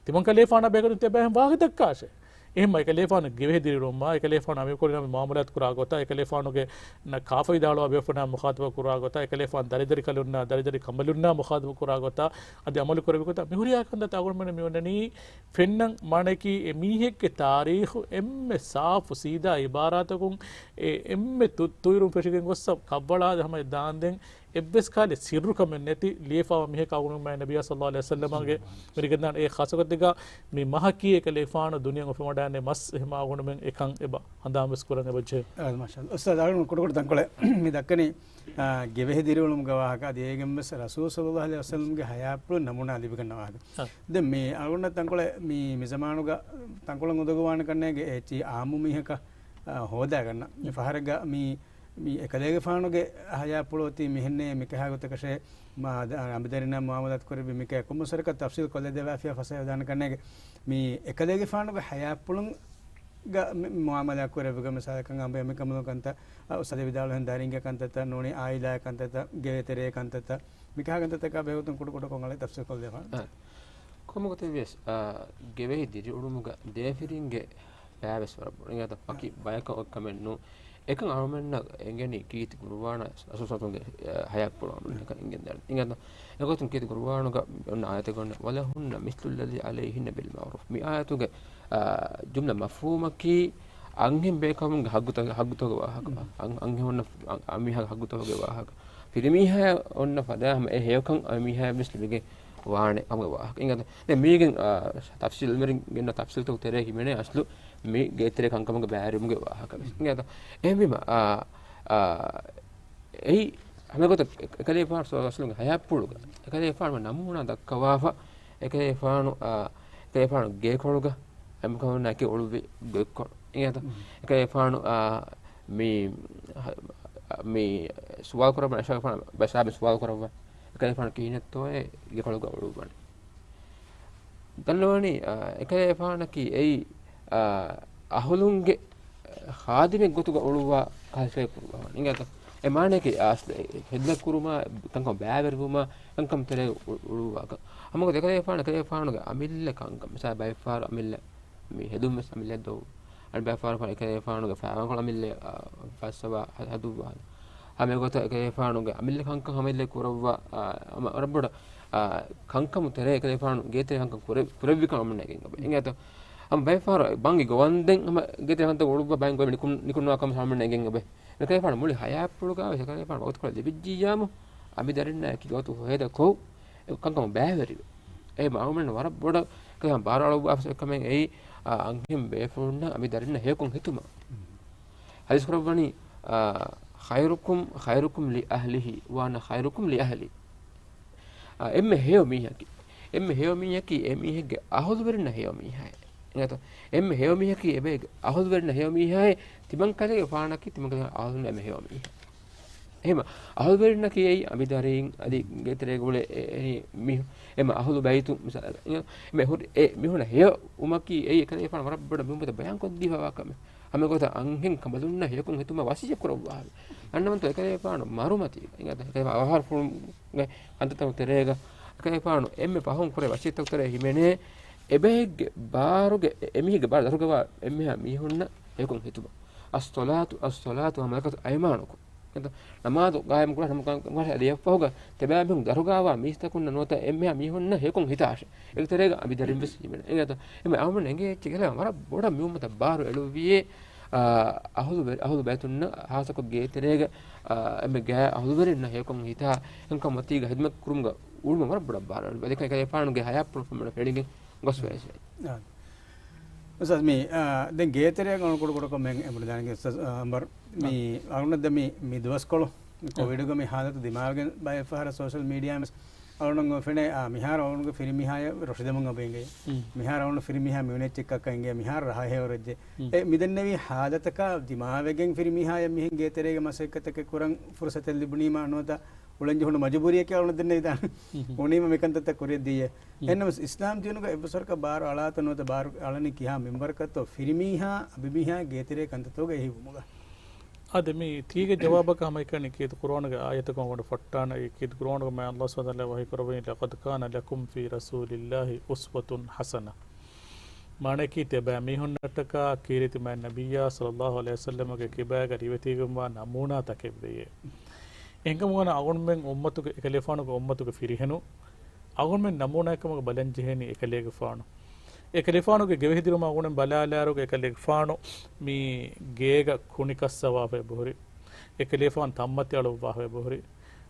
ތިމަން ކަލޭފާނަށް ބޭކަލުން ތިޔަބައިން ވާހަކަ ދައްކާށޭ. އެހެންމަ އެކަލޭފާނު ގެވެހި ދިރިއުޅުމާ، އެކަލޭފާނު އަމިއްކޮޅުންނާ މުޢާމަލާތު ކުރާ ގޮތާ، އެކަލޭފާނުގެ ނަ-، ކާފަ ވިދާޅުވާ ބޭފުޅުންނާ މުޚާޠަބު ކުރާ ގޮތާ، އެކަލޭފާނު ދަރިދަރިކަލުންނާ، ދަރިދަރި ކަނބަލުންނާ މުޚާޠަބު ކުރާ ގޮތާ، އަދި ޢަމަލު ކުރެވި ގޮތާ، މި ހުރިހާ ކަންތައް އަޅުގަނޑުމެން މި އޮންނަނީ ފެންނަން. މާނައަކީ އެ މީހެއްގެ ތާރީޚު އެންމެ ސާފު ސީދާ އިބާރާތަކުން އެ އެންމެ ތު-، ތުއިރުން ފެށިގެން ގޮއްސަ ކައްވަޅާ ހަމަ ދާންދެން އެއްވެސް ކަހަލަ ސިއްރުކަމެއް ނެތި ލިޔެފައިވާ މީހަކަށް އަޅުގަނޑުމެން މާތް ނަބިއްޔާ ޞައްލަﷲު ޢަލައިހި ވަސައްލަމަގެ މިރިގެންދާނެ. އެ ޚާއްޞަ ގޮތެއްގަ މި މަހަކީ އެކަލޭފާނު ދުނިޔެއަށް އުފެމަޑާނެ މަސް އެހެމަ އަޅުގަނޑުމެން އެކަން އެބަ ހަނދާންވެސް ކުރަން އެބަޖެހޭ. އާ، މާޝާﷲ. އުސްތާޛް، އަޅުގަނޑު ކުޑަކުޑަ ތަންކޮޅެއް މި ދައްކަނީ، އާ، ގެވެހި ދިރިއުޅުމުގެ ވާހަކަ އަދި އޭގެންވެސް ރަސޫލު ޞައްލަﷲު ޢަލައިހި ވަސައްލަމްގެ ޙަޔާތްޕުޅު ނަމޫނާ ލިބިގަންނަ ވާހަކަ. އާ. ދެން މި އަޅުގަނޑަށް ތަންކޮޅެއް މި، މި ޒަމާނުގަ ތަންކޮޅެއް އުނދަގޫވާނެ ކަންނޭނގެ އެއްޗި ޢާއްމު މީހަކަށް، އާ، ހޯދާގަންނަ. މި ފަހަރެއްގަ މި މި އެކަލޭގެފާނުގެ ހަޔާތްޕުޅު އޮތީ މިހެންނޭ، މިކަހާ ގޮތަކަށޭ މާ އަނބިދަރިންނާ މުއާމަލާތު ކުރެއްވި މިކަހަ ކޮންމެސް ވަރަކަށް ތަފްސީލް ކޮށްލަދެވާފިޔާ ފަސޭހަވެދާނެ ކަންނޭގެ. މި އެކަލޭގެފާނުގެ ހަޔާތްޕުޅުން ގަ މި މުއާމަލާ ކުރެއްވި މިސާލަކަށް އަނބި އަނބިކަނބަލުން ކަންތައް، އުސްތާޛު ވިދާޅުވިހެން ދަރިންގެ ކަންތައްތައް ނޫނީ އާއިލާގެ ކަންތައްތައް، ގޭތެރޭ ކަންތައްތައް، މިކަހާ ކަންތައްތަކާ ބެހޭގޮތުން ކުޑަކުޑަކޮށް އަޅެ ތަފްސީލް ކޮށްލަދެވާނެ. އާ. ކޮންމެ ގޮތެއްވިޔަސް، އާ، ގެވެހި ދިރިއުޅުމުގަ ދޭފިރިންގެ ބައިވެސް ވަރަށް ބޮޑު. އިނގޭތަ؟ ވަކި ބަޔަކަށް އޮތްކަމެއް ނޫން. އެކަން އަޅުމެންނަށް އެނގެނީ ކީރިތި ޤުރުއާނާ ރަސޫލުގެ، އަ، ހަޔާތްޕުޅު އަޅުމެންނަކަށް އެނގެންދާނެ. އިނގޭތަ؟ އެގޮތުން ކީރިތި ޤުރުއާނުގަ އޮންނަ އާޔަތެއް އޮންނަ، "ولهن مثل الذي عليهن بالمعروف." މި އާޔަތުގެ، އަ، ޖުމްލަ މަފްހޫމަކީ އަންހެން ބޭކަލުންގެ ހައްގުތަ-، ހައްގުތަކުގެ ވާހަކަ. އަން-، އަންހެން އޮންނަ، އަން-، އަންމީހާގެ ހައްގުތަކުގެ ވާހަކަ. ފިރިމީހާ އޮންނަ ފަދަ ހަމަ އެ ހެޔޮކަން އަންމީހާ ވެސް ލިބިގެން ވާނެ ކަމުގެ ވާހަކަ. އިނގޭތަ؟ ދެން މީގެން، އާ، ތަފްސީލް އިލްމުވެރިން ގެންނަ ތަފްސީލްތަކު ތެރޭ ހިމެނޭ އަސްލު މި ގޭތެރޭ ކަންކަމުގެ ބައިވެރިވުމުގެ ވާހަކަ ވެސް. އިނގޭތަ؟ އެހެންވީމަ، އާ، އާ، އެއީ ހަމަ ގޮތަށް އެ-، އެކަލޭގެފާނު ސައްލައްލާހު އަލައިހި ވަސައްލަމްގެ ހަޔާތްޕުޅުގަ އެކަލޭގެފާނު ނަމޫނާ ދައްކަވާފަ، އެކަލޭގެފާނު، އާ، އެކަލޭގެފާނު ގޭކޮޅުގަ އެމަކަމުންނާ އެކީ އުޅުއްވި ގޮތްކޮޅު. އިނގޭތަ؟ އެކަލޭގެފާނު، އާ، މި، މި ސުވާލު ކުރައްވާ، އެކަލޭގެފާނު ބައި ސާބި ސުވާލު ކުރައްވާ، އެކަލޭގެފާނު ކިހިނެއްތޯއޭ ގޭކޮޅުގަ އުޅުއްވަނީ؟ ދަންނަވަނީ، އާ، އެކަލޭގެފާނަކީ އެއީ، އާ، އަހުލުންގެ ޚާދިމެއް ގޮތުގަ އުޅުއްވާ ކަހަލަ ކަހަލަ ކުރުވާ. އިނގޭތަ؟ އެ މާނައަކީ އާސް ހެދިލަ ކުރުމާ، ކަންކަމަށް ބައިވެރިވުމާ، ކަންކަމަށް ތެރޭ އު-، އުޅުއްވާކަން. ހަމަގޮތަށް އެކަލޭގެފާނު، އެކަލޭގެފާނުގެ އަމިއްލަ ކަންކަން. މިސާލަށް ބައެއްފަހަރު އަމިއްލަ މި ހެދުން ވެސް އަމިއްލަ ދޮ އަނެއް ބައެއްފަހަރު އެކަލޭގެފާނުގެ ފައިވާންކޮޅު އަމިއްލަ، އާ، ފައްސަވާ ހަ-، ހަދުއްވާ. ހަމަ އެގޮތަށް އެކަލޭގެފާނުގެ އަމިއްލަ ކަންކަން ހަމައެއްލެ ކުރައްވާ، އާ، ހަމަ ވަރަށްބޮޑަށް، އާ، ކަންކަމު ތެރޭ އެކަލޭގެފާނު ގޭތެރޭ ކަންކަން ކުރެ-، ކުރެއްވިކަން އަޅުމެންނަށް އެނގެން އޮވޭ. އެނގޭތަ؟ ހަމަ ބައެއްފަހަރު ބަންގި ގޮވަންދެން ހަމަ ގޭތެރޭ ކަންތައް އުޅުއްވާ ބައިން ގޮވެ ނިކުން-، ނިކުންނާ ކަމަށް އަޅުމެންނަށް އެނގެން އޮވޭ. އެކަލޭގެފާނު މުޅި ހަޔާތްޕުޅުގަ ވެސް އެކަލޭގެފާނު ވަގުތުކޮޅެއް ލިބިއްޖިއްޔާމު، އަނބިދަރިންނާ އެކި ގޮތު ހޭދަ ކޮށް، އެ ކަންކަމަށް ބައިވެރިވެ. އެ އަޅުމެންނަށް ވަރަށް ބޮޑަށް އެކަލޭގެފާނު ބާރު އަޅުއްވާފަ އެކަމެއް އެއީ، އާ، އަންހެން ބޭފުޅުންނަށް އަނބިދަރިންނަށް ހެޔޮކޮށް ހިތުމަށް. ހަދީސް ކުރައްވަނީ، އާ، "خيركم خيركم لأهله وأنا خيركم لأهلي." އާ، އެންމެ ހެޔޮ މީހަކީ، އެންމެ ހެޔޮ މީހަކީ އެ މީހެއްގެ އަހުލުވެރިންނަށް ހެޔޮ މީހާއޭ. އެނގޭތަ؟ އެންމެ ހެޔޮ މީހަކީ އެބައެއްގެ އަހުލުވެރިންނަށް ހެޔޮ މީހާއޭ، ތިމަންކަލޭގެފާނަކީ ތިމަންކަލޭގެ އަހުލުންނަށް އެންމެ ހެޔޮ މީހާ. އެހެން އަހުލުވެރިންނަކީ އެއީ އަނބިދަރިން އަދި ގޭތެރޭގަ އުޅޭ އެ-، އެ-، މީހުން. އެމަ އަހުލު ބައިތު މިސާލަކަށް އެ ހުރި އެ މީހުންނަށް ހެޔޮ ވުމަކީ އެއީ އެކަލޭގެފާނު ވަރަށް ބޮޑަށް މިއުއްމަތަށް ބަޔާންކޮށްދީފަވާ ކަމެއް. ހަމަ ގޮތަށް އަންހެން ކަނބަލުންނަށް ހެޔޮކޮށް ހިތުމަށް ވަސިއްޔަތް ކުރައްވާ ހަމަ. އަންނަމަންތޯ އެކަލޭގެފާނު މަރުމަތީގަ، އެނގޭތަ؟ އެކަލޭގެފާނު އަވަހާރަފުޅުންގެ ކަންތައްތަކު ތެރޭގަ، އެކަލޭގެފާނު އެންމެ ފަހުން ކުރެ ވަސިއްޔަތްތަކު ތެރޭ ހިމެނޭ، އެބައެއްގެ ބާރުގެ، އެ-، އެމީހެއްގެ ބާރު ދަރުގަވާ އެންމެހާ މީހުންނަށް ހެޔޮކޮށް ހިތުމަށް. "الصلاة، الصلاة وملكت أيمانكم." ނަމާދު ގާއިމް ކުރާ ނަމަ-، ނަމަ-، އަދި އެއަށްފަހުގަ ތިޔަބައިމީހުން ދަރުގަވާ މީސްތަކުންނަށް ނުވަތަ އެންމެހާ މީހުންނަށް ހެޔޮކޮށް ހިތާށެ. އޭގެ ތެރޭގަ އަނބިދަރިން ވެސް ހިމެނޭ. އެނގޭތަ؟ އެމެ އަޅުމެން އެނގޭ އެއްޗެއް ވަރަށް ބޮޑަށް މިއުއްމަތަށް ބާރު އެޅުއްވިއޭ، އާ، އަހުލު ވެ-، އަހުލު ބައިތުންނަށް ހާއްސަކޮށް ގޭތެރޭގަ، އާ، އެންމެ ގާ އަހުލުވެރިންނަށް ހެޔޮކޮށް ހިތާ އެކަންކަން މަތީގަ ހިދުމަތް ކުރުމުގަ އުޅުމަށް ވަރަށް ބޮޑަށް ބާރު އެޅުއްވި. އަދި އެކަލޭގެފާނުގެ ހަޔާތްޕުޅު ފެނިގެން ގޮސް ވެސް ވޭ. އާ. އުސްތާޛް، މި، އާ، ދެން ގޭތެރެއަށް އަޅުން ކުޑަކުޑަކޮށް މެން އެބުނިދާނެ އުސްތާޛް، އާ، އަންވަރު. މި އާ. އަޅުންނަށް ދެ މި، މި ދުވަސްކޮޅު އާ. ކޮވިޑުގެ މި ހާލަތު ދިމާވެގެން ބައެއްފަހަރަށް ސޯޝަލް މީޑިއާ ވެސް އަޅުން ފެނޭ، އާ، މިހާރު އަޅުންގެ ފިރިމީހާޔަށް ރޮށިދެމުން އަބަ އިނގޭ. މިހާރު އަޅުން ފިރިމީހާ މިވެނި އެއްޗެއްކަކަށް އިނގޭ. މިހާރު ރަހަ ހެޔޮ ރައްޖެ. އެ މިދެންނެވި ހާލަތަކާ ދިމާވެގެން ފިރިމީހާޔަށް މިހެން ގޭތެރޭގެ މަސައްކަތަކެއް ކުރަން ފުރުސަތެއް ލިބުނީމާ ނުވަތަ އުޅެން ޖެހުނު މަޖުބޫރިއެކޭ އަޅުން ދެންނެވިދާނެ. އުނީމަ މިކަންތައްތައް ކުރިއަށް ދިޔަ. އެހެންނަމަވެސް އިސްލާމް ދީނުގަ އެއްވަސްވަރަކަށް ބާރު އަޅާތަ ނުވަތަ ބާރު އަޅަނީ ކިހާ މިންވަރަކަށްތޯ ފިރިމީހާ އަނބިމީހާ ގޭތެރޭ ކަންތައްތަކުގަ އެހީވުމުގަ. އާދެ، މި ތީގެ ޖަވާބަކަށް ހަމައެކަނި ކީރިތި ޤުރުއާނުގެ އާޔަތަކުން އަޅުގަނޑު ފައްޓާނަ، އެ ކީރިތި ޤުރުއާނުގަ މާތް ﷲ ސުބްޙާނަހޫ ވަތަޢާލާ ވަޙީ ކުރައްވަނީ، "لقد كان لكم في رسول الله أسوة حسنة." މާނައަކީ ތިޔަބައިމީހުންނަށްޓަކާ ކީރިތި މާތް ނަބިއްޔާ ޞައްލަﷲ ޢަލައިހި ވަސައްލަމަގެ ކިބާގަ ރިވެތިވެގެންވާ ނަމޫނާތަކެއްވެޔޭ. އެހެންކަމުން އަޅުގަނޑުމެން އުއްމަތުގެ އެކަލޭގެފާނުގެ އުއްމަތުގެ ފިރިހެނު، އަޅުގަނޑުމެން ނަމޫނާއެއްކަމުގަ ބަލަންޖެހޭނީ އެކަލޭގެފާނު. އެކަލޭގެފާނުގެ ގެވެހިދިރުމަށް އަޅުގަނޑުމެން ބަލާލާއިރުގަ އެކަލޭގެފާނު މި ގޭގަ ކުނިކައްސަވާފައި އެބަހުރި. އެކަލޭގެފާނު ތަންމަތި އަޅުއްވާފައި އެބަހުރި.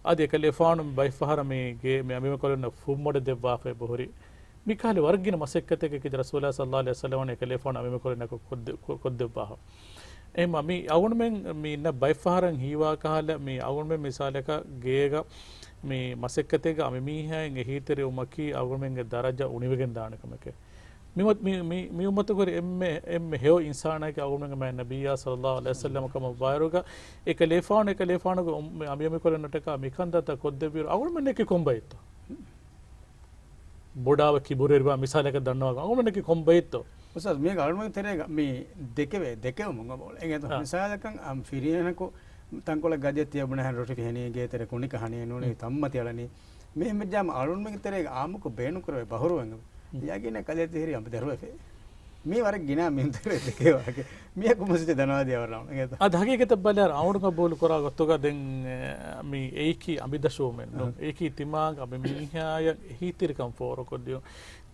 އަދި އެކަލޭގެފާނު ބައެއްފަހަރަށް މި ގޭ މި އަނބިމަ ކޮޅުންނަށް ފުންމޮޑެއް ދެއްވާފައި އެބަހުރި. މިކަހަލަ ވަރަށްގިނަ މަސައްކަތެއްގަ ކީރިތި ރަސޫލާ ޞައްލަﷲ ޢަލައިހި ވަސައްލަމަ އެކަލޭގެފާނު އަނބިމަ ކޮޅުންނަކަށް ކޮށްދެ-، ކޮ-، ކޮށްދެއްވާފަ. އެހެންމަ މި އަޅުގަނޑުމެން މި އިންނަ ބައެއްފަހަރަށް ހީވާ ކަހަލަ، މި އަޅުގަނޑުމެން މިސާލަކަށް ގޭގަ މި މަސައްކަތެއްގަ އަނބިމީހާއިން އެހީތެރިވުމަކީ އަޅުގަނޑުމެންގެ ދަރަޖަ އުނިވެގެން ދާނެ ކަމެކޭ. މި، މި، މި، މި އުއްމަތުގެ ހުރި އެންމެ، އެންމެ ހެޔޮ އިންސާނާއެކޭ އަޅުގަނޑުމެންގެ މާތް ނަބިއްޔާ ޞައްލައްލާހު ޢަލައިހި ވަސައްލަމަ ކަމަށް ވާއިރުގަ، އެކަލޭފާނު، އެކަލޭފާނުގެ އުއްމަ-، އަނބިއްޔާ މިކޮޅަށް ނަޓަކާ މިކަންތައްތައް ކޮށްދެއްވިއިރު އަޅުގަނޑުމެންނަކީ ކޮން ބައެއްތޯ؟ ބޮޑާވެ ކިބުރުވެރިވާ މިސާލަކަށް ދަންނަވާ އަޅުގަނޑުމެންނަކީ ކޮން ބައެއްތޯ؟ އުސްތާޛް، މީގަ އަޅުގަނޑުމެންގެ ތެރޭގަ މި ދެކެވޭ، ދެކެވުމުން އެނގޭތޯ؟ އާ. މިސާލަކަށް އަމް ފިރިހެނަކު ތަންކޮޅެއް ގަދަޔަށް ތިޔަބުނަހަން ރޮޓި ފިހެނީ ގޭތެރެ ކުނިކަ ހަނިއެއް ނޫނީ ތަންމަތި އަޅަނީ. މި ހަމަޖާމަ އަޅުންމެގެ ތެރޭގަ އާއްމުކޮށް ބޭނުންކުރެވޭ ބަހުރުވަން. ޔަގީން ކަލޭތި ހިރި އަނބި ދަށުވެފޭ. މީ ވަރަށް ގިނަ މިންތަރެ ދެކެވާގެ. މިޔަކު މަސްޖިދެ ދަނާދިޔަ ވަރަށް އަނގޭތަ؟ އަދި ހަގީގަތަށް ބަލާއިރު އަޅުގަނޑު ގަބޫލު ކުރާ ގޮތުގަ ދެން، އެ، މި އެއީކީ އަނބި ދަށުވުމެއް ނޫން. އެއީކީ ތިމާގެ އަނބިމީހާޔަށް އެހީތެރިކަން ފޯރުކޮށްދިޔުން.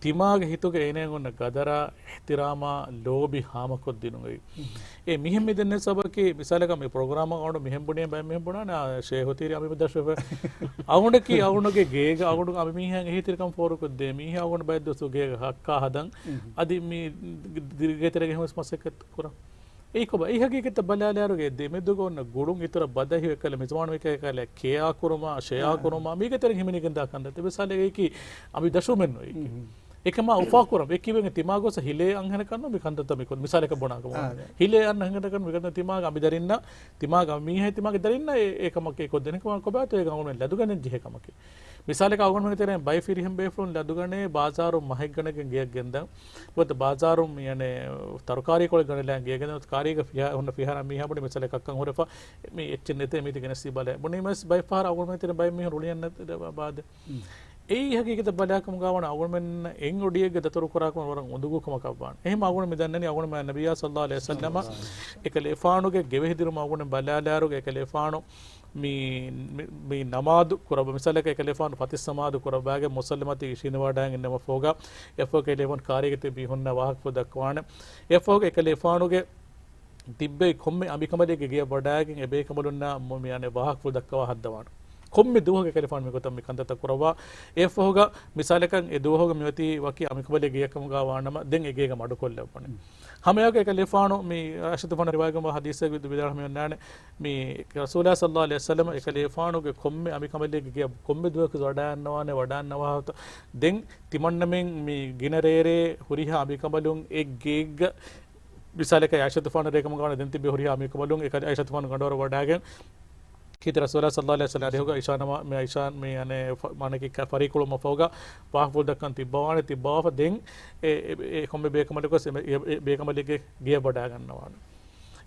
ތިމާގެ ހިތުގަ އޭނައަށް އޮންނަ ގަދަރާ، އިޙްތިރާމާ، ލޯބި ހާމަކޮށްދިނުން އެއީ. އެ މިހެން މި ދެންނެވި ސަބަބަކީ، މިސާލަކަށް މި ޕްރޮގްރާމަށް އަޅުގަނޑު މިހެން ބުނީ ބައެއް މީހުން ބުނާނެ، އާ، ޝޭހު ތިހިރީ އަނބިމި ދަށުވެފަ. އަޅުގަނޑަކީ އަޅުގަނޑުގެ ގޭގަ އަޅުގަނޑު އަނބިމީހާއަށް އެހީތެރިކަން ފޯރުކޮށްދޭ މީހާ އަޅުގަނޑު ބައެއް ދުވަސް ގޭގަ ހައްކާ ހަދަން. އަދި މި ދިރިގޭތެރޭގަ ހެމަސް މަސައްކަތް ކުރަން. އެއީ ކޮބާ؟ އެއީ ހަގީގަތަށް ބަލާލާއިރުގަ ދެމެދުގަ އޮންނަ ގުޅުން އިތުރަށް ބަދަހި އެކަލަ މިޒުވާނު އެކަލަ ކެޔާ ކުރުމާ، ޝެއާ ކުރުމާ، މީގެ ތެރެއިން ހިމެނިގެންދާ ކަންތައް. މިސާލެއް އެއީކީ އަނބި ދަށުމެއް ނުވޭ. އެކަމާ އުފާކުރަން އެ ކިބެން ތިމާ ގޮސް ހިލޭ އަންހެނަކަށް ނު މި ކަންތައްތައް މި ކޮށް. މިސާލަކަށް ބުނާ ކަމަށް. އާ، ދެ. ހިލޭ އަންހެނަކަށް މި ކަންތައް ތިމާގެ އަނބި ދަރިންނަށް، ތިމާގެ މީހެއް ތިމާގެ ދަރިންނަށް އެ، އެ ކަމަކީ ކޮށްދޭނެ ކަމަށް ކޮބާތޯ އޭގަ އަޅުގަނޑުމެން ލަދުގަނެން ޖެހޭ ކަމަކީ. މިސާލަކަށް އަޅުގަނޑުމެންގެ ތެރެއިން ބައެއް ފިރިހެން ބޭފުޅުން ލަދުގަނޭ ބާޒާރު މަހެއްގަނެގެން ގެޔަށް ގެންދަން. ނުވަތަ ބާޒާރު މި އަނެއް ތަރުކާރީ ކޮޅެއް ގަނެލާން ގެޔަށް ގެންދަން. ކާރީގަ ފިހާ، ހުންނަ ފިހާރަ މީހާ ބުނީ މިސާލަކަށް ކައްކަން ހުރެފަ މި އެއްޗެއް ނެތޭ މީތި ގެނެސް ބަލަ. ބުނީމަސް ބައެއް ފަހަރަށް އަޅުގަނޑުމެން ތެރެއިން ބައެއް މީހުން ރުޅިއަންނަ ބާދެ. އެއީ ހަގީގަތަށް ބަލާކަމުގަ ވަނަ އަޅުގަނޑުމެން އެއް އޮޑިއެއްގަ ދަތުރު ކުރާކަމަށް ވަރަށް އުނދަގޫ ކަމަކަށް ވާނެ. އެހެން އަޅުގަނޑު މި ދަންނަނީ އަޅުގަނޑު މާތް ނަބިއްޔާ ޞައްލައްލާހު ޢަލައިހި ވަސައްލަމަ އެކަލޭފާނުގެ ގެވެހިދިރުމަށް އަޅުގަނޑު ބަލާލާއިރުގަ އެކަލޭފާނު މި، މި، މި ނަމާދު ކުރައްވާ، މިސާލަކަށް އެކަލޭފާނު ފަތިސް ނަމާދު ކުރައްވާގެން މުސައްލަ މަތީ އިށީނދެވަޑައިގެން ނަމަ ފޯގަ، އެއަށްފަހު އެކަލޭފާނު ކާރީގެ ތިބި މީހުންނަށް ވާހަކަފުޅު ދައްކަވާނެ. އެއަށްފަހު އެކަލޭފާނުގެ ތިއްބެވި ކޮންމެ އަނބިކަނބަލެއްގެ ގެޔަށް ވަޑައިގެން އެ ބޭކަނބަލުންނާ މު-، މި އަނެއް ވާހަކަފުޅު ދައްކަވާ ހައްދަވާނެ. ކޮންމެ ދުވަހަކު އެކަލޭފާނު މިގޮތަށް މި ކަންތައްތައް ކުރައްވާ. އެއަށްފަހުގަ މިސާލަކަށް އެ ދުވަހުގަ މިއޮތީ ވަކި އަނބިކަނބަލެއްގެ ގެޔަކަމުގަ ވާނަމަ ދެން އެ ގޭގަ މަޑުކޮށްލައްވަނީ. ހަމައެއާއެކު އެކަލޭފާނު މި އާއިޝަތު ފާނަ ރިވާޔަތްގަ ހަދީސެއް ވިދާޅުވެ މި އޮންނާނެ. މި ރަސޫލާ ޞައްލައްލާހު ޢަލައިހި ވަސައްލަމަ އެކަލޭފާނުގެ ކޮންމެ އަނބިކަނބަލެއްގެ ގެޔަށް ކޮންމެ ދުވަހަކު ވަޑައިގަންނަވާނެ، ވަޑައިގަންނަވާ ދެން ތިމަންނަމެން މި ގިނަ ރޭރޭ ހުރިހާ އަނބިކަނބަލުން އެ ގޭގަ މިސާލަކަށް އާއިޝަތު ފާނަ ރޭކަމުގަ ވަނަ ދެން ތިބި ހުރިހާ އަނބިކަނބަލުން އެކަ-، އާއިޝަތު ފާނަ ގަނޑުވަރަށް ވަޑައިގެން ކީރިތި ރަސޫލާ ޞައްލައްލާހު ޢަލައިހި ވަސައްލަމަ އިޝާ ނަމާ-، މި އިޝާ މި އަނެއް ފަ-، މާނަކީ ކަ-، ފަރީ ކުޅުމަށްފަހުގަ ވާހަކަފުޅު ދައްކަން ތިއްބަވާނެ، ތިއްބަވާފަ ދެން އެ، އެ، އެ ކޮންމެ ބޭކަނބަލެއްގެ ގެޔަށް ވަޑައިގަންނަވާނެ.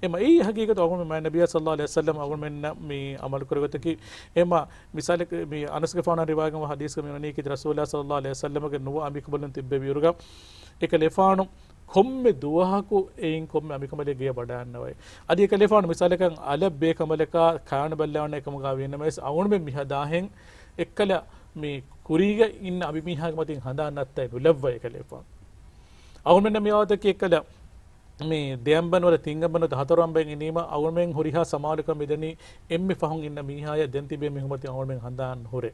އެމަ އެއީ ހަގީގަތު އަޅުގަނޑު މާތް ނަބިއްޔާ ޞައްލައްލާހު ޢަލައިހި ވަސައްލަމަ އަޅުގަނޑުމެންނަށް މި އަމަލު ކުރެވޭތަކީ. އެމަ މިސާލެއް މި އަނަސްގެފާނަށް ރިވާޔަތްވާ ހަދީސްގަ މި ވަނީ ކީރިތި ރަސޫލާ ޞައްލައްލާހު ޢަލައިހި ވަސައްލަމަގެ ނުވަ އަނބިކަނބަލުން ތިއްބެވިއިރުގަ އެކަލޭފާނު ކޮންމެ ދުވަހަކު އެއިން ކޮންމެ އަނބިކަނބަލެއް ގެޔަށް ވަޑައިގަންނަވައި. އަދި އެކަލޭފާނު މިސާލަކަށް އަލަށް ބޭކަނބަލަކާ ކާން ބައްލަވާނެ ކަމުގަ ވީނަމަވެސް އަޅުގަނޑުމެން މިހަދާހެން އެއްކަލަ މި ކުރީގަ އިންނަ އަނބިމީހާގެ މަތިން ހަނދާން ނައްތައެއް ނުލައްވައި އެކަލޭފާނު. އަޅުގަނޑުމެންނަށް މި ވާހަކައަކީ އެއްކަލަ މި ދެއަނބަން ނުވަތަ ތިންއަނބަން ނުވަތަ ހަތަރު އަނބެއް އިނީމަ އަޅުގަނޑުމެން ހުރިހާ ސަމާލުކަން މިދަނީ އެންމެ ފަހުން އިންނަ މީހާޔަށް ދެން ތިބޭ މީހުން މަތިން އަޅުގަނޑުމެން ހަނދާން ހުރޭ.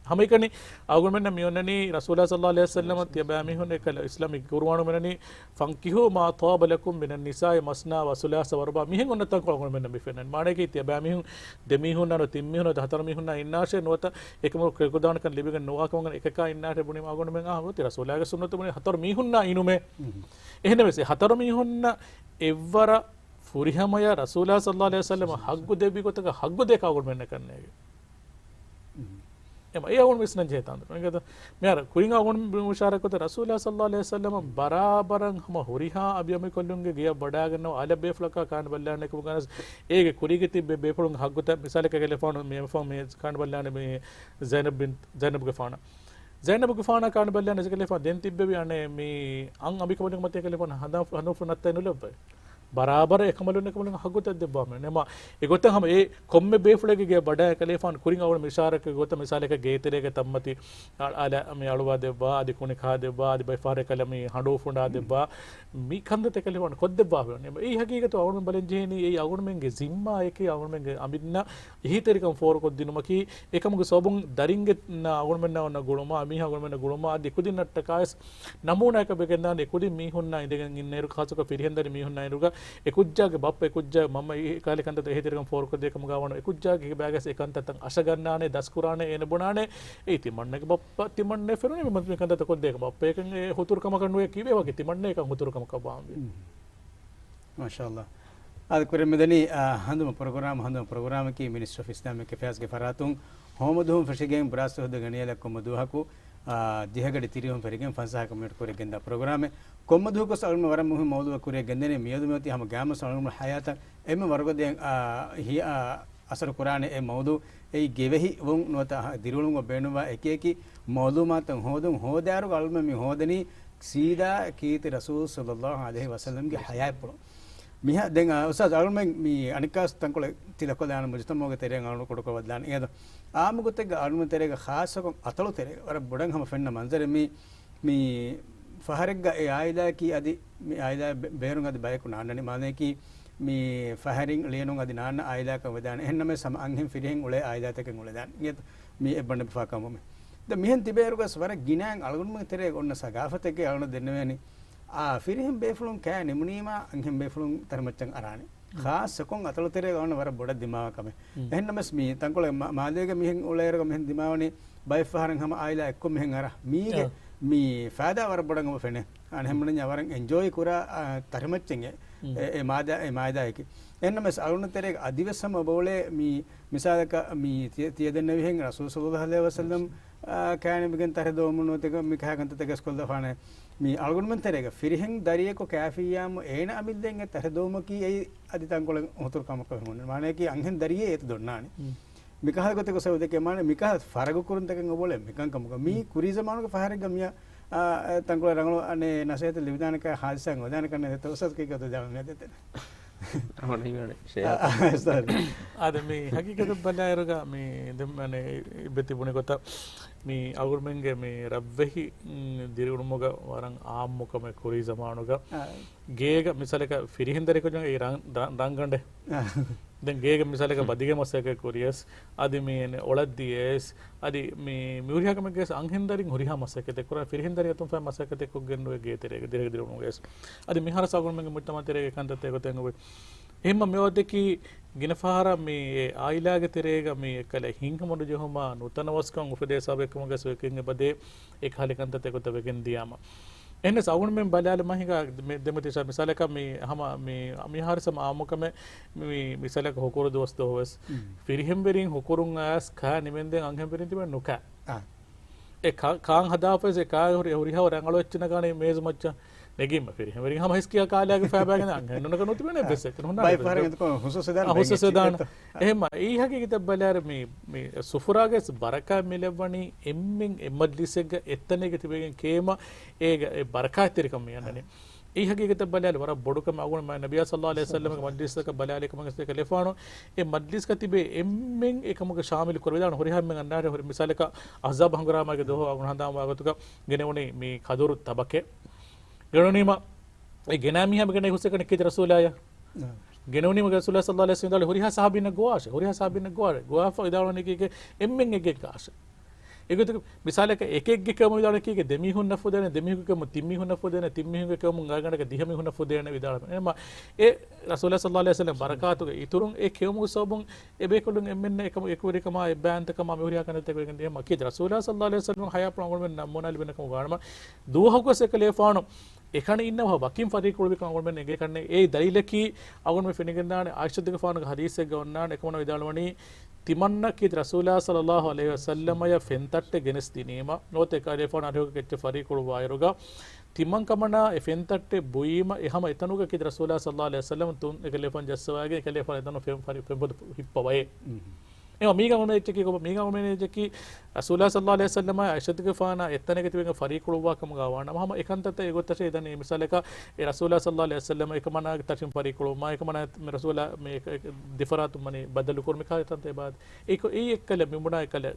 ހަމައެކަނި އަޅުގަނޑުމެންނަށް މި އޮންނަނީ ރަސޫލާ ޞައްލައްލާހު ޢަލައިހި ވަސައްލަމަ ތިޔަބައިމީހުން އެކަލަ އިސްލާމީ ޤުރުއާނު މިނަނީ، "فَانكِحُوا مَا طَابَ لَكُمْ مِنَ النِّسَاءِ مَثْنَى وَثُلَاثَ وَرُبَاعَ" މިހެން އޮންނަ ތަންކޮޅު އަޅުގަނޑުމެންނަށް މި ފެންނަނީ. މާނައަކީ ތިޔަބައިމީހުން ދެމީހުންނާ ނުވަތަ ތިންމީހުން ނުވަތަ ހަތަރު މީހުންނާ އިންނާށޭ ނުވަތަ އެކަމަކު ކުރެކުދާނެކަން ލިބިގެން ނުވާ ކަމަކަށް އެކަކާ އިންނާށޭ ބުނީމަ އަޅުގަނޑުމެން އާ އޮތީ ރަސޫލާގެ ސުންނަތު ބުނީ ހަތަރު މީހުންނާ އިނުމޭ. އެހެންނަމަވެސް އެ ހަތަރު މީހުންނަށް އެއްވަރަށް ފުރިހަމަޔަށް ރަސޫލާ ޞައްލައްލާހު ޢަލައިހި ވަސައްލަމަ ހައްގު ދެއްވި ގޮތަކަށް ހައްގު ދޭކަށް އަޅުގަނޑުމެންނަށް ކަންނޭގެ. އެމަ އެ އަޅުގަނޑު ވިސްނަން ޖެހޭ ތާނދު. އެނގޭތަ؟ މިހާރު ކުރިން އަޅުގަނޑު މި އިޝާރާތް ކޮށްދޭ ރަސޫލާ ޞައްލައްލާހު ޢަލައިހި ވަސައްލަމަ ބަރާބަރަށް ހަމަ ހުރިހާ އަނބިއަނބިކޮށްލުންގެ ގެޔަށް ވަޑައިގަންނަވާ އަލަށް ބޭފުޅަކާ ކާން ބައްލާނެ ކަމުގަ ވެސް އޭގެ ކުރީގެ ތިއްބެވި ބޭފުޅުން ހައްގުތައް މިސާލަކަށް އެކަލޭފާނު މި އެފަ މި ކާން ބައްލާނެ މި ޒައިނަބް ބިން، ޒައިނަބުގެފާނަށް. ޒައިނަބުގެފާނާ ކާން ބައްލާނެ އެކަލޭފާނު ދެން ތިއްބެވި އަނެއް މި އަން އަނބިކަނބަލުންގެ މަތިން އެކަލޭފާނު ހަނދާން ހަނދުފު ނައްތައެއް ނުލައްވައި. ބަރާބަރަށް އެކަނބަލުން އެކަނބަލުން ހައްގުތައް ދެއްވާމެ. ނަމަ އެގޮތަށް ހަމަ އެ ކޮންމެ ބޭފުޅެއްގެ ގެޔަށް ވަޑައި އެކަލޭފާނު ކުރިން އަޅުގަނޑު މި އިޝާރާތް ކޮށް ގޮތަށް މިސާލަކަށް ގޭތެރޭގެ ތަންމަތި އަ-، އަލަށް މި އަޅުވާ ދެއްވާ، އަދި ކުނި ކާ ދެއްވާ، އަދި ބައެއް ފަހަރަކަށް މި ހަނޑޫ ފުނޑާ ދެއްވާ، މި ކަންތައްތައް އެކަލޭފާނު ކޮށްދެއްވާފަ ވަނީ. އެއީ ހަގީގަތު އަޅުގަނޑު ބަލަން ޖެހެނީ އެއީ އަޅުގަނޑުމެންގެ ޒިންމާއެކޭ އަޅުގަނޑުމެންގެ އަނބިންނަށް އެހީތެރިކަން ފޯރުކޮށްދިނުމަކީ، އެކަމުގެ ސަބަބުން ދަރިންގެ ނަ-، އަޅުގަނޑުމެންނާ އޮންނަ ގުޅުމާ، މީހާ އަޅުގަނޑުމެންނަށް ގުޅުމާ، އަދި ކުދިންނަށްޓަކާވެސް ނަމޫނާއަކަށް ވެގެންދާނެ ކުދިން މީހުންނާ އިނދެގެން އިންނައިރު، ޚާއްޞަކޮށް ފިރިހެންދަރި މީހުންނާ އިރުގަ އެ ކުއްޖާގެ ބައްޕަ އެ ކުއްޖާ މަންމަ އެ ކާލި ކަންތައްތައް އެހީތެރިކަން ފޯރުކޮށްދޭ ކަމުގަ ވާނު އެ ކުއްޖާގެ ބައިގަސް އެ ކަންތައްތައް އަށަގަންނާނެ، ދަސްކުރާނެ، އޭނަ ބުނާނެ އެއީ ތިމަންނަގެ ބައްޕަ ތިމަންނަ ފެނުނީ މި ކަންތައްތައް ކޮށްދޭ ކަމަށް. ބައްޕަ އެކަން އެ ހުތުރު ކަމަކަށް ނުވޭ ކީއްވެ ވަކި ތިމަންނަ އެކަން ހުތުރު ކަމަކަށް ވާންވީ. މާޝާﷲ. އާދެ ކުރިން މިދަނީ، އާ، ހަނދުމަ ޕްރޮގްރާމް، ހަނދުމަ ޕްރޮގްރާމަކީ މިނިސްޓްރީ އޮފް އިސްލާމިކް އެފެއާޒްގެ ފަރާތުން ހޯމަ ދުވަހުން ފެށިގެން ބުރާސްތުހުދު ގަނިޔަލަ ކޮންމެ ދުވަހަކު، އާ، ދިހަގަޑި ތިރީހުން ފެށިގެން ފަންސާހަކަށް މިނެޓް ކުރިއަށް ގެންދާ ޕްރޮގްރާމެއް. ކޮންމެ ދުވަހަކުވެސް އަޅުގަނޑު ވަރަށް މުހިންމު މައުޟޫއެއް ކުރިއަށް ގެންދަނީ. މިއަދު މިއޮތީ ހަމަ ގާމަސް އަޅުގަނޑު ހަޔާތަށް އެންމެ ވަރުގަދައިން، އާ، ހި-، އާ، އަސަރު ކުރާނެ އެއް މައުޟޫ. އެއީ ގެވެހި ވުން ނުވަތަ ދިރިއުޅުމުގަ ބޭނުންވާ އެކި އެކި މައުލޫމާތު ހޯދުން، ހޯދާއިރުގަ އަޅުމެން މި ހޯދަނީ ސީދާ ކީރިތި ރަސޫލު ޞައްލައްލާހު ޢަލައިހި ވަސައްލަމްގެ ޙަޔާތްޕުޅު. މިހާ ދެން، އާ، އުސްތާޛް އަޅުމެން މި އަނެއްކާސް ތަންކޮޅެއް ތިލަކޮށްލާނަން މުޖުތަމަޢުގެ ތެރެއިން އަޅުން ކުޑަކޮށް ވަދާނެ. އޭދަ އާއްމު ގޮތެއްގަ އަޅުމެން ތެރޭގަ ޚާއްޞަކޮށް އަތޮޅު ތެރޭގަ ވަރަށް ބޮޑަށް ހަމަ ފެންނަ މަންޒަރެއް މި، މި ފަހަރެއްގަ އެ އާއިލާއަކީ އަދި މި އާއިލާ ބެ-، ބޭރުން އަދި ބަޔަކު ނާންނަނީ. މާނަޔަކީ މި ފަހަރިން ޅިޔަނުން އަދި ނާންނަ އާއިލާއަކަށް ވެދާނެ. އެހެންނަމަވެސް ހަމަ އަންހެން ފިރިހެން އުޅޭ އާއިލާތަކެއް އުޅެދާނެ. އިނގޭތަ؟ މި އެއްބަނޑެއް ބަފާކަމުމެ. ދެ މިހެން ތިބޭރުގަސް ވަރަށް ގިނައިން އަޅުގަނޑުމެން ތެރޭގަ އޮންނަ ސަގާފަތެއްގެ އަޅުން ދެންނެވޭނީ. އާ، ފިރިހެން ބޭފުޅުން ކާ ނިމުނީމާ އަންހެން ބޭފުޅުން ތަރިމައްޗަށް އަރާނެ. ޚާއްޞަކޮށް އަތޮޅު ތެރޭގަ އޮންނަ ވަރަށް ބޮޑަށް ދިމާވާ ކަމެއް. އެހެންނަމަސް މި ތަންކޮޅެއް މާ-، މާލޭގެ މިހެން އުޅޭއިރުގަ މިހެން ދިމާވަނީ ބައެއް ފަހަރަށް ހަމަ އާއިލާ އެއްކޮށް މިހެން އަރާ. މީގެ މި ފައިދާ ވަރަށް ބޮޑަށް އޮވެ ފެނޭ. އަނެއްހެން ވަރަށް އެންޖޯއި ކުރާ، އާ، ތަރިމައްޗެއް އެ، އެ، އެ މާދާ، އެ މާއިދާއަކީ. އެހެންނަމަސް އަޅުން ތެރޭގަ އަދިވެސް ހަމަ އޮބައުޅޭ މި މިސާލަކަށް މި ތި-، ތިޔަ ދެންނެވިހެން ރަސޫލު ޞައްލައްލާހު ޢަލައިހި ވަސައްލަމް، އާ، ކާނިމިގެން ތަރި ދޮވަމުން ނުވަތަ މި ކަހަ ކަންތައްތަކެސް ކޮށްލަފާނެ. މި އަޅުގަނޑުމެން ތެރޭގަ ފިރިހެން ދަރިޔަކު ކާފިއްޔާމު އޭނަ އަމިއްލައިން އެ ތަރި ދޮވުމަކީ އެއީ އަދި ތަންކޮޅެއް ހުތުރު ކަމަކަށް ހުންނެ. މާނަޔަކީ އަންހެން ދަރިޔޭ އޭތަ ދޮންނާނެ. މިކަހަލަ ގޮތެއް ގޮސް އެބަދެކެ މާނަ މިކަހަލަ ފަރަގު ކުރުންތަކެއް އޮބޮޅެ މިކަން ކަމުގަ. މީ ކުރީ ޒަމާނުގެ ފަހަރެއްގަ މިޔަ، އާ، ތަންކޮޅެއް ރަނގަޅު އަނެއް ނަސޭހަތެއް ލިބިދާނެކަ ހާދިސާ އޮވެދާނެ ކަންނެ ދެތޯ އުސްތާޛް ކީކޭ ދޯ ދާނެ ދެތެން. އަހަން ހީވާނެ ޝޭހާ. އާ، އާ، ސޯރީ. އާދެ، މި ހަގީގަތަށް ބަލާއިރުގަ މި ދެން އަނެއް އިބަ ތިބުނި ގޮތަށް މި އަޅުގަނޑުމެންގެ މި ރަށްވެހި، މް، ދިރިއުޅުމުގަ ވަރަށް އާއްމު ކަމެއް ކުރީ ޒަމާނުގަ އާ. ގޭގަ މިސާލަކަށް ފިރިހެން ދަރިކޮށް އެ ރަން-، ރަން-، ރަންގަނޑެއް. އާ. ދެން ގޭގެ މިސާލަކަށް ބަދިގެ މަސައްކަތް ކުރިޔަސް، އަދި މި އޮޅަށް ދިޔަސް، އަދި މި، މި ހުރިހާ ކަމެއްގަސް އަންހެން ދަރިން ހުރިހާ މަސައްކަތެއް ކުރާ، ފިރިހެން ދަރި އަތުން ފައި މަސައްކަތެއް ކޮށްގެން ނުވޭ ގޭތެރޭގަ ދިރިއުޅުމުގަސް. އަދި މިހާރު އަޅުގަނޑުމެންގެ މުޖްތަމަޢު ތެރޭގެ ކަންތައްތައް އެގޮތަށް އެނގުވޭ. އެހެންމަ މިއޮތަކީ ގިނަ ފަހަރަށް މި އެ އާއިލާގެ ތެރޭގަ މި އެކަލަ ހިތްހަމަނުޖެހުމާ ނުތަނަވަސްކަން އުފެދޭ ސަބަބެއްކަމުގަސް އެކަން އެބަދޭ އެކަހަލަ ކަންތައްތައް އެގޮތަށް ވެގެން ދިޔާމަ. އެހެންނަސް އަޅުގަނޑުމެން ބަލާލަމާ ހިނގާ ދެ-، ދެމަތި މިސާ-، މިސާލަކަށް މި ހަމަ މި މިހާރު ސަމް އާއްމުކަމެއް މި މިސާލަކަށް ހުކުރު ދުވަސް ދުވަހުވެސް ފިރިހެންވެރިން ހުކުރުން އައިސް ކާ ނިމެންދެން އަންހެންވެރިން ތިބެން ނުކާ. އާ. އެ ކާ-، ކާން ހަދާފައިސް އެ ކާ ހުރި-، ހުރިހާ ރަނގަޅު އެއްޗެއް ނަގާނީ މޭޒު މައްޗަށް ނެގީމަ ފިރިހެންވެރިން ހަމަ ހިސްކިޔާ ކާލާގެ ފައިބާގެން އަންހެން ނުނަކަ ނުތިބޭނެ އާ. އެއްވެސް އެއްޗެއް ނުހުންނާނެ ބައި އެއްވެސް ފަހަރަށް އެއްޗެއް. އެތަ-، އާ، ހުސްވެސް ވެދާނެ. އެހެންމަ އެއީ ހަގީގަތަށް ބަލާއިރު މި، މި ސުފުރާގެ ބަރަކާތް މި ލެއްވަނީ އެންމެން އެ މަޖްލިސެއްގަ އެއްތަނެއްގަ ތިބެގެން ކޭމަ އޭގަ އެ ބަރަކާތްތެރިކަން މި އަންނަނީ. އާ. އެއީ ހަގީގަތަށް ބަލާލި ވަރަށް ބޮޑު ކަމެއް އަޅުގަނޑު ނަބިއްޔާ ޞައްލައްލާހު ޢަލައިހި ވަސައްލަމަގެ މަޖްލިސްތަކަށް ބަލާލި ކަމަށް އެކަލޭފާނު އެ މަޖްލިސްގަ ތިބޭ އެންމެން އެކަމުގަ ޝާމިލު ކުރެވިދާނެ. ހުރިހާ އެންމެން އަންނާނެ ހުރި މިސާލަކަށް އަޙްޒާބު ހަނގުރާމާގެ ދުވަހު އަޅުގަނޑު ހަނދާންވާ ގޮތުގަ ގެނެވުނީ މި ކަދުރު ތަބަކެއް. ގެނެވުނީމަ އެ ގެނާ މީހާ މި ގެނައި ހުސްއެކަނި ކީރިތި ރަސޫލާޔަށް. އާ. ގެނެވުނީމަ ރަސޫލާ ޞައްލައްލާހު ޢަލައިހި ވަސައްލަމަ ވިދާޅުވި ހުރިހާ ޞަޙާބީންނަށް ގޮވާށޭ. ހުރިހާ ޞަޙާބީންނަށް ގޮވާށޭ. ގޮވާފަ ވިދާޅުވަނީ ކީކޭ؟ އެންމެން އެކެއްގަ އާށޭ. އެގޮތަކަށް މިސާލަކަށް އެކެއްގެ ކަމަށް ވިދާޅުވަނީ ކީކޭ؟ ދެ މީހުންނަށް ފުދޭނެ، ދެ މީހުންގެ ކަމުން ތިން މީހުންނަށް ފުދޭނެ، ތިން މީހުންގެ ކަމުން ގާތްގަނޑަކަށް ދިހަ މީހުންނަށް ފުދޭނެ ވިދާޅުވަނީ. އެހެންމަ އެ ރަސޫލާ ޞައްލައްލާހު ޢަލައިހި ވަސައްލަމަ ބަރަކާތުގެ އިތުރުން އެ ކެއުމުގެ ސަބަބުން އެބޭކަލުން އެންމެންނަށް އެކަމު އެކުވެރިކަމާ އެއްބައިވަންތަކަމާ މި ހުރިހާ ކަންތައްތަކެއް ވެގެން ދިޔަ މަ ކީރިތި ރަސޫލާ ޞައްލައްލާހު ޢަލައިހި ވަސައްލަމަ ޙަޔާތްޕުޅު އަޅުގަނޑުމެން ނަމޫނާ ލިބެން ކަމުގަ ވާނަމަ ދުވަހަކުވެސް އެކަލޭފާނު އެކަނި އިންނަވާ ވަކިން ފަރީޤު ކުޅުވިކަން އަޅުގަނޑުމެން އެނގޭ ކަންނޭ. އެއީ ދަލީލަކީ އަޅުގަނޑުމެން ފެނިގެންދާނެ ޢާއިޝަތުގެފާނުގެ ޙަދީޘެއްގަ އޮންނާނެ އެކަމަނާ ވިދާޅުވަނީ ތިމަންނަ ކީރިތި ރަސޫލާ ޞައްލައްލާހު ޢަލައިހި ވަސައްލަމަޔަށް ފެންތައްޓެއް ގެނެސްދިނީމަ ނުވަތަ އެކަލޭފާނު އަރިހުގަ އެއްޗެއް ފަރީޤު ކުޅުއްވާއިރުގަ ތިމަން ކަމަނާ އެ ފެންތައްޓެއް ބުއީމަ އެ ހަމަ އެތަނުގަ ކީރިތި ރަސޫލާ ޞައްލައްލާހު ޢަލައިހި ވަސައްލަމަ ތުން އެކަލޭފާނު ޖައްސަވައިގެން އެކަލޭފާނު އެތަނު ފެން ފަރި-، ފެން ފޮދު ހިއްޕަވައޭ. މް. އެމަ މީގަ އޮންނަ އެއްޗަކީ ކޮބާ؟ މީގަ އޮންނަ އެއްޗަކީ ރަސޫލާ ޞައްލައްލާހު ޢަލައިހި ވަސައްލަމާ ޢާއިޝަތުގެފާނާ އެއްތަނެއްގަ ތިބެގެން ފަރީޤު ކުޅުއްވާ ކަމުގަ ވާނަމަ ހަމަ އެކަންތައްތައް އެގޮތަށޭ ދަނީ. މިސާލަކަށް އެ ރަސޫލާ ޞައްލައްލާހު ޢަލައިހި ވަސައްލަމަ އެކަމަނާގެ ތަށިން ފަރީޤު ކުޅުވުމާ އެކަމަނާ މި ރަސޫލާ މި އެ-، އެ-، ދެފަރާތުން ވަނީ ބަދަލު ކުރުމަށް ކާ ތަންތަ އެބާދ. އެ ކޮ-، އެއީ އެއްކަލަ މި ބުނާ އެކަލަ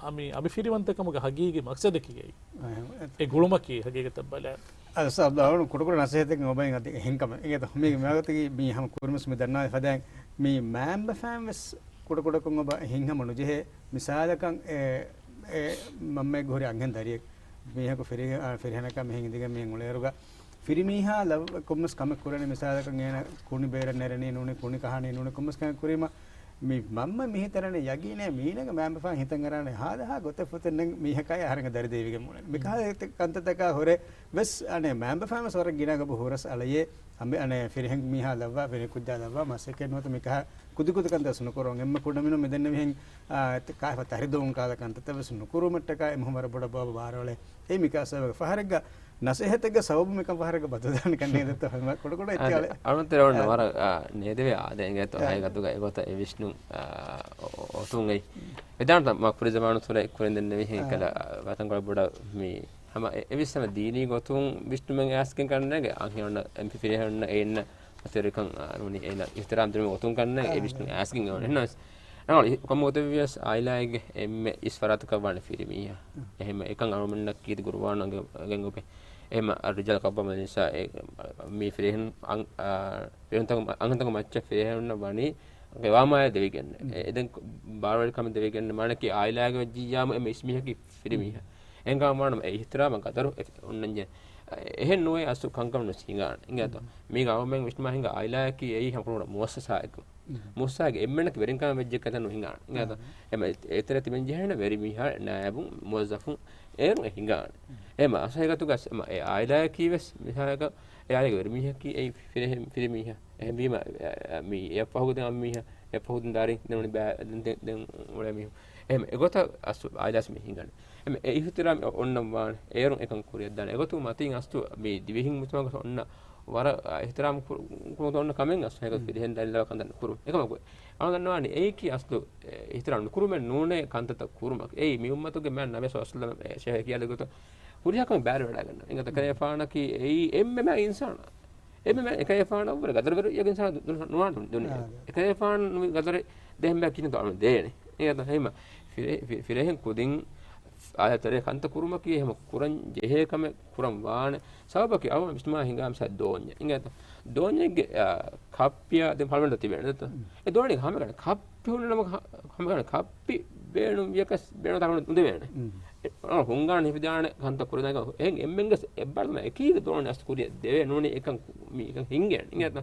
އަ-، މި އަނބިފިރިވަންތަކަމުގެ ހަގީގީ މަޤްޞަދަކީ އެއީ. އެ ގުޅުމަކީ ހަގީގަތަށް ބަލާ. އަދި ސާބް ދާވަނު ކުޑަކުޑަ ނަސޭހަތެއް އޮބައިން އަދި އެހެންކަމެއް. އިނގޭތަ މީގެ މިވަގުތުގެ މީ ހަމަ ކުރިމަސް މި ދަންނާ ފަދައިން މީ މައިންބަފައިން ވެސް ކުޑަކުޑަކޮށް އޮބަ ހިތްހަމަ ނުޖެހޭ. މިސާލަކަށް އެ، އެ މަންމައެއްގެ ހުރި އަންހެން ދަރިއެއް މީހަކު ފިރި-، އަ، ފިރިހެނަކާ މިހެން އިނދިގެން މިހެން އުޅޭއިރުގަ ފިރިމީހާ ލައްވަ ކޮންމެސް ކަމެއް ކުރަނީ، މިސާލަކަށް އޭނަ ކުނި ބޭރަށް ނެރެނީ ނޫނީ، ކުނި ކަހަނީ ނޫނީ، ކޮންމެސް ކަމެއް ކުރީމަ މި މަންމަ މިހިތަނަނީ ޔަގީނޭ މީނަގެ މައިންބަފާ ހިތަށް އަރާނެ ހާދަހާ ގޮތެއް ފޮތެއް ނެން މީހަކާއި އަހަރެންގެ ދަރި ދެވިގެން މުޅެން. މިކަހަލަ ކަންތައްތަކާ ހުރެ ވެސް އަނެއް މައިންބަފާ ވެސް ވަރަށް ގިނަ ގަބު ހުރަސް އަޅައޭ. އަނބެ އަނެއް ފިރިހެން މީހާ ލައްވާ، ފިރިހެން ކުއްޖާ ލައްވާ، މަސައްކަތް ނުވަތަ މިކަހަ ކުދިކުދި ކަންތައް ނުކުރުން. އެންމެ ކުޑަމިނުން މިދެންނެވިހެން، އާ، ކާފަ ތަހިދުވުން ކާލަ ކަންތައްތައް ވެސް ނުކުރުމަށްޓަކާ އެ މުހިން ވަރަށް ބޮޑަށް ބާބަ ބާރަވަޅޭ. އެއީ މިކާ ސަބަބަކަށް ފަހަރެއްގަ ނަސޭހަތެއްގަ ސަބަބު މިކަން ފަހަރެއްގަ ބަދަލުދާނެ ކަންނޭ ދެއްތޯ ހަމަ ކުޑަކުޑަ އެއްޗާލެ. އަޅުންތެރެ އޮންނަ ވަރަށް، އާ، ނޭދެވޭ އާދެ އިނގޭތޯ ހައިގަތުގަ އެގޮތަށް އެ ވިސްނުން، އާ، އޮ-، އޮތުން އެއީ. ވެދާންތަ މާ ކުރި ޒަމާނު ތުރެ ކުރިން ދެންނެވިހެން ކަލަ، އާ، ވަތަންކޮޅެއް ބޮޑަށް މި ހަމަ އެ-، އެވިސް ހަމަ ދީނީ ގޮތުން ވިސްނުމެއް އައިސްގެން ކަންނޭގެ އަންހެނުންނަށް އެން ފި ފިރިހެނުންނަށް އެއިންނަށް މަތިވެރިކަން، އާ، ނޫނީ އޭނަ އިޙްތިރާމް ދިނުމެއް އޮތުން ކަންނޭ އެ ވިސްނުން އައިސްގެން އެވަން. އެހެންނަސް ރަނގަޅު ކޮންމެ ގޮތެއްވިޔަސް އާއިލާއެއްގެ އެންމެ އިސް ފަރާތަކަށް ވާނެ ފިރިމީހާ. އެހެން އެކަން އަޅުމެންނަށް ކީރިތި ގުރުއާނު އަނގެ-، އަނގެން އޮބެ. އެހެން الرجال قوامون على النساء އެ، މީ ފިރިހެން އަން-، އާ، ފިރިހެންތަކު-، އަންހެންތަކު މައްޗަށް ފިރިހެނުންނަށް ވަނީ ގެވާމާޔަށް ދެވިގެން. އެ، އެދެން ބާރުވެރިކަމެއް ދެވިގެން މާނަކީ އާއިލާގެ ވެއްޖިއްޔާމު އެންމެ އިސްމީހަކީ ފިރިމީހާ. އެހެންކަމަށް ވާނަމަ އެ އިޙްތިރާމަށް ގަދަރު އެ-، އޮންނަންޖެ. އެހެން ނުވޭ އަސްލު ކަންކަމަށް ނުސީގާނެ. އިނގޭތޯ؟ މީގަ އަޅުމެން ވިސްނުމާ ހިނގާ އާއިލާއަކީ އެއީ ހަމަކުރުން މުއައްސަސާއެއް. މުއައްސަސާގެ އެންމެންނަކީ ވެރިން ކަމަށް ވެއްޖެ ކަތަނު ހިނގާނެ. އިނގޭތޯ؟ އެމަ އެ-، އޭތެރެ ތިމެން ޖެހޭނެ ވެރިމީހާ، ނާއިބުން، މުވައްޒަފުން، އޭރުން އެ ހިނގާނެ. އެމަ އަސް ހަގީގަތުގަ އެ އާއިލާއަކީ ވެސް މިސާލަކަށް އެ އާއިލާގެ ވެރިމީހަކީ އެއީ ފިރިހެން، ފިރިމީހާ. އެހެންވީމަ، އެ، އެ، މީ އެއަށްފަހު ދެން އަންމީހާ، އެއަށްފަހު ދެން ދާރިން، ދެން އުޅޭ މީހުން. އެހެން އެގޮތަށް އަސްލު އާއިލާސް މި ހިނގަނީ. އެމެ އެ އިޙްތިރާމް އޮންނަން ވާނެ. އޭރުން އެކަން ކުރިއަށްދާނެ. އެގޮތުން މަތީން އަސްލު މި ދިވެހިން މުޖުތަމަޢުގަ އޮންނަ ވަރަށް އިޙްތިރާމް ކުރު-، ކުރުމުގަ އޮންނަ ކަމެއް އަސްލު ހަގީގަތު ފިރިހެން ދަރިން ލަވަ ކަންތައް ނުކުރުން. އެކަމަކު އަޅުގަނޑު ވާނީ އެއީކީ އަސްލު އިޙްތިރާމް ނުކުރުމެއް ނޫނޭ ކަންތައްތައް ކުރުމަކީ. އެއީ މި އުއްމަތުގެ މާތް ނަބީ ޞައްލަﷲު ޢަލައިހި ވަސައްލަމަ އެ ޝޭޚް ކިޔާ ގޮތަށް ހުރިހާ ކަމެއް ބައިވެރިވެވަޑައިގަންނަ. އިނގޭތޯ ކަލޭފާނަކީ އެއީ އެންމެ އިންސާނާ. އެންމެ ކަލޭފާނަށްވުރެ ގަދަރުވެރި އެއް އިންސާނާ ދު-، ނުވާން ދުނިޔޭ. އާ. އެ ކަލޭފާނު ގަދަރެއް ދޭހެން ބައެއް ކިހިނެއްތޯ އަޅުގަނޑު ދޭނެ. އިނގޭތޯ ހަމަ ފިރި-، ފި-، ފިރިހެން ކުދިން އާދަ ތެރޭ ކަންތައް ކުރުމަކީ ހަމަ ކުރަން ޖެހޭ ކަމެއް ކުރަން ވާނެ. ސަބަބަކީ އަޅުގަނޑު ވިސްނުމާ ހިނގާ މިސާލަކަށް ދޯންޏެއް. އިނގޭތޯ؟ ދޯންޏެއްގެ، އާ، ކައްޕިއާ ދެން ހަޅުމެން ތިބޭނެ ދެއްތޯ؟ އެ ދޯނި ހަމަގަނޑަށް ކައްޕި ހުންނަ ނަމަ ހަ-، ހަމަގަނޑަށް ކައްޕި ބޭނުން ވިޔަކަސް ބޭނުން ތަކަން ނުދެވޭނެ. އެ، އާ، ހުންގާން ހިފިދާނެ ކަންތައް ކުރި ދަނގަ އެހެން އެންމެންގެ އެއްބާރުލުމަށް އެކީގެ ދޯނި އަސް ކުރިއަށް ދެވޭ ނޫނީ އެކަން ކު-، މި އެކަން ހިނގޭނެ. އިނގޭތޯ؟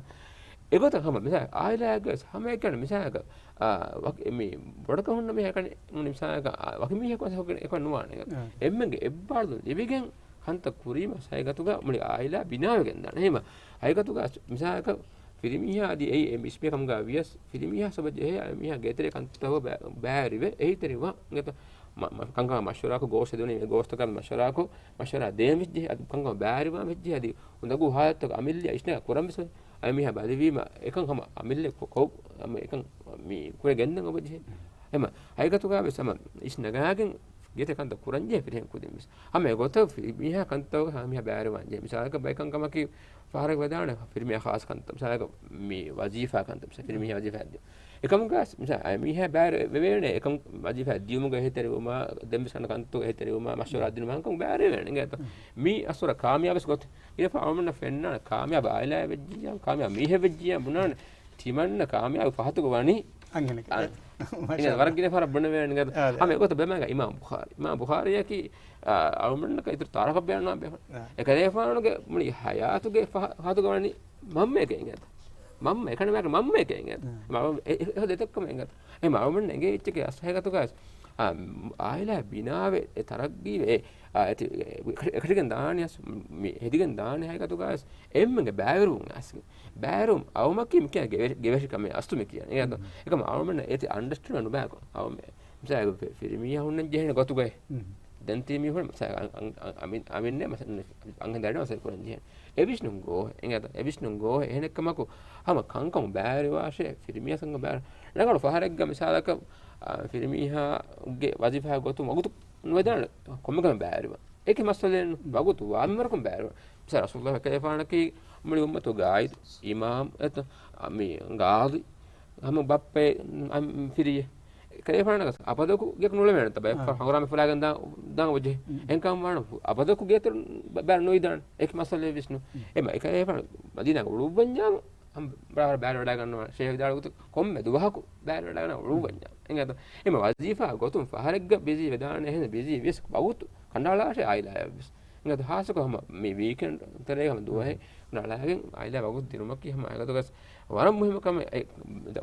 އެގޮތަށް ހަމަ މިސާލަށް އާއިލާއެއްގަ ވެސް ހަމައެކަނި މިސާލަކަށް، އާ، ވަކި-، މި ބޮޑަކަށް ހުންނަ މީހަކަނި ނޫނީ މިސާލަކަށް، އާ، ވަކި މީހަކު ވެސް ހުކެން އެކަން ނުވާނެ. އާ. އެންމެންގެ އެއްބާރުލުން ލިބިގެން ކަންތައް ކުރީމަ ހަގީގަތުގަ މުޅި އާއިލާ ބިނާވެގެން ދާނެ. އެހެންވީމަ ހަގީގަތުގަ މިސާލަކަށް ފިރިމީހާ އަދި އެއީ އެ މިސްމި ކަމުގަ ވިޔަސް ފިރިމީހާ ސަބަބަށް ޖެހޭ އަނެއް މީހާ ގޭތެރޭ ކަންތައް ބަ-، ބައިވެރިވެ އެހީތެރިވާ އިނގޭތޯ؟ މަ-، މަ-، ކަންކަމަށް މަޝްވަރާކޮށް ގޯސް ހެދުނީ މި ގޯސްތަކާ މަޝްވަރާކޮށް މަޝްވަރާ ދޭން ވެއްޖެ އަދި ކަންކަމަށް ބައިވެރިވާން ވެއްޖެ އަދި އުނދަގޫ ހާލަތުގަ އަމިއްލަ އިސްނަގާ ކުރަން ވެސް އަނެއް މީހާ ބަލިވީމަ އެކަން ހަމަ އަމިއްލަ ކޮ-، ކޮ-، ހަމަ އެކަން މި ކުރެ ގެންދަން އޮބަޖެހޭ. އެމަ ހަގީގަތުގަ ވެސް ހަމަ އިސް ނަގާގެން ގޭތެރޭ ކަންތައް ކުރަންޖެހޭ ފިރިހެން ކުދިން ވެސް. ހަމަ އެގޮތަށް ފި-، މީހާ ކަންތައް ހަމަ މީހާ ބައިވެރިވާން ޖެހޭ. މިސާލަކަށް ބައި ކަންކަމަކީ ފަހަރަކަށް ވެދާނެ ފިރިމީހާ ޚާއްޞަ ކަންތައް. މިސާލަކަށް މި ވަޒީފާ ކަންތައް. މިސާލަކަށް ފިރިމީހާ ވަޒީފާ ދިޔުން. އެކަމުގަ ވެސް މިސާ-، އަ، މީހާ ބައިވެރިވޭނެ އެކަން ވަޒީފާ ދިޔުމުގަ އެހީތެރިވުމާ، ދެން ވެސް ކަންތައްތަކުގަ އެހީތެރިވުމާ، މަޝްވަރާ ދިނުމާ ކަން ބައިވެރިވޭނެ. އިނގޭތޯ؟ މި އަސްވަރަށް ކާމިޔާބު ވެސް ގޮތެއް. އިރުފާ އަޅުމެންނަށް ފެންނާނެ ކާމިޔާބު އާއިލާއެއް ވެއްޖިއްޔާ، ކާމިޔާބު މީހެއް ވެއްޖިއްޔާ ބުނާނެ ތިމަންނަ ކާމިޔާބު ފަހަތުގަ ވަނީ އަންހެނެއް. އަ، އިނގޭ ވަރަށް ގިނަ ފަހަރަށް ބުނެވޭނެ އިނގޭތޯ. އާ، ހަމަ އެގޮތަށް ބައިމީހުންގެ އިމާމް ބުޚާރީ. އިމާމް ބުޚާރީއަކީ، އަ، އަޅުމެންނަކަށް އިތުރު ތައާރަފަށް ބޭނުންވާ ބޭފުޅެއް. އާ. އެކަލޭފާނުގެ މުޅި ހަޔާތުގެ ފަހަ-، ފަހަތުގަ ވަނީ މަންމައެކޭ އިނގޭތޯ. މަންމަ އެކަނި މަންމައެކޭ އިނގޭތޯ. އާ. މަ-، އެ-، އެ-، އެ ދެތައްކަމެއް އިނގޭތޯ. އެ މަ-، އަޅުމެންނަށް އެނގޭ އެއްޗެކޭ އަސް ހަގީގަތުގަ ވެސް، އާ، އާއިލާ ބިނާވެ، އެ ތަރައްގީވެ، އެ، އާ، އެތި-، އެ، އެކަ-، އެކަށިގެން ދާނެ އަސް، މި ހެދިގެން ދާނެ ހަގީގަތުގަ ވެސް، އެންމެންގެ ބައިވެރިވުން އަސް. ބައިވެރިވުން އައުމަކީ މިކިޔާ ގެވެ-، ގެވެށި ކަމެއް އަސްލު މި ކިޔަނީ. އެކަމަ އައުމެންނަށް އޭތި އަންޑަސްޓެންޑް ނުބައިކޮށް. އައުމެ-، މިސާލަކަށް ފި-، ފިރިމީހާ ހުންނަން ޖެހޭނެ ގޮތުގައި. ދެން ތީ މީހުން މިސާލަކަށް އަން-، އަން-، އަން-، އަމި-، އަމިންނޭ މަސަ-، އަންހެން ދަރިން މަސައްކަތް ކުރަން ޖެހޭނެ. އެ ވިސްނުން ގޯ، އެނގޭތަ؟ އެ ވިސްނުން ގޯ، އެހެނެއްކަމަކު ހަމަ ކަންކަމު ބައިވެރިވާށޭ، ފިރިމީހާ ސަންގަ ބައިވެރި. ރަނގަޅު ފަހަރެއްގަ މިސާލަކަށް، އާ، ފިރިމީހާގެ ވަޒީފާ ގޮތުން ވަގުތު ނުވެދާނެ ކޮންމެ ކަމެއް ބައިވެރިވާން. އެކި މައްސަލައެއް ނޫން. ވަގުތު ވާމެންވަރަކުން ބައިވެރިވާން. މިސާލަށް ރަސޫލުﷲ ކަލޭފާނަކީ މުޅި އުއްމަތުގެ ގާއިދު، އިމާމް، އެތަ، މި ގާޟީ، ހަމަ ބައްޕަ އަ، ފިރިއެއް. ކަލޭފާނަކަސް އަބަދަކު ގެއަކު ނުލެވޭނެތަ؟ ބައެއް އާ. ހަނގުރާމަ ފުރާގެން ދާ، ދާން ވަޖެ. މް. އެހެންކަމަށް ވާނަ އަބަދަކު ގޭތެރެ ބަ-، ބައި ނުވިދާނެ. އެކި މައްސަލައެއް ވިސްނު. މް. އެމަ އެކަލޭފާނު މަދީނާގަ އުޅުއްވަންޏާމު، ހަމަ ބަރާބަރަށް ބައިވެރިވަޑައިގަންނަވާނެ. ޝޭޚް ވިދާޅުވި ގޮތަށް ކޮންމެ ދުވަހަކު ބައިވެރިވަޑައިގަންނަ އުޅުއްވަންޏާމު. އެނގޭތަ؟ އެމަ ވަޒީފާ ގޮތުން ފަހަރެއްގަ ބިޒީ ވެދާނެ. އެހެން ބިޒީ ވިޔަސް ވަގުތު ކަނޑައަޅާށޭ އާއިލާއަށް ވެސް. އެ ހާއްސަކޮށް ހަމަ މި ވީކެންޑް ތެރޭގަ ހަމަ ދުވަހެއް ނަޅާގެން އާއިލާ ވަގުތު ދިނުމަކީ ހަމަ އަގަދުގަސް ވަރަށް މުހިއްމު ކަމެއް. އެ،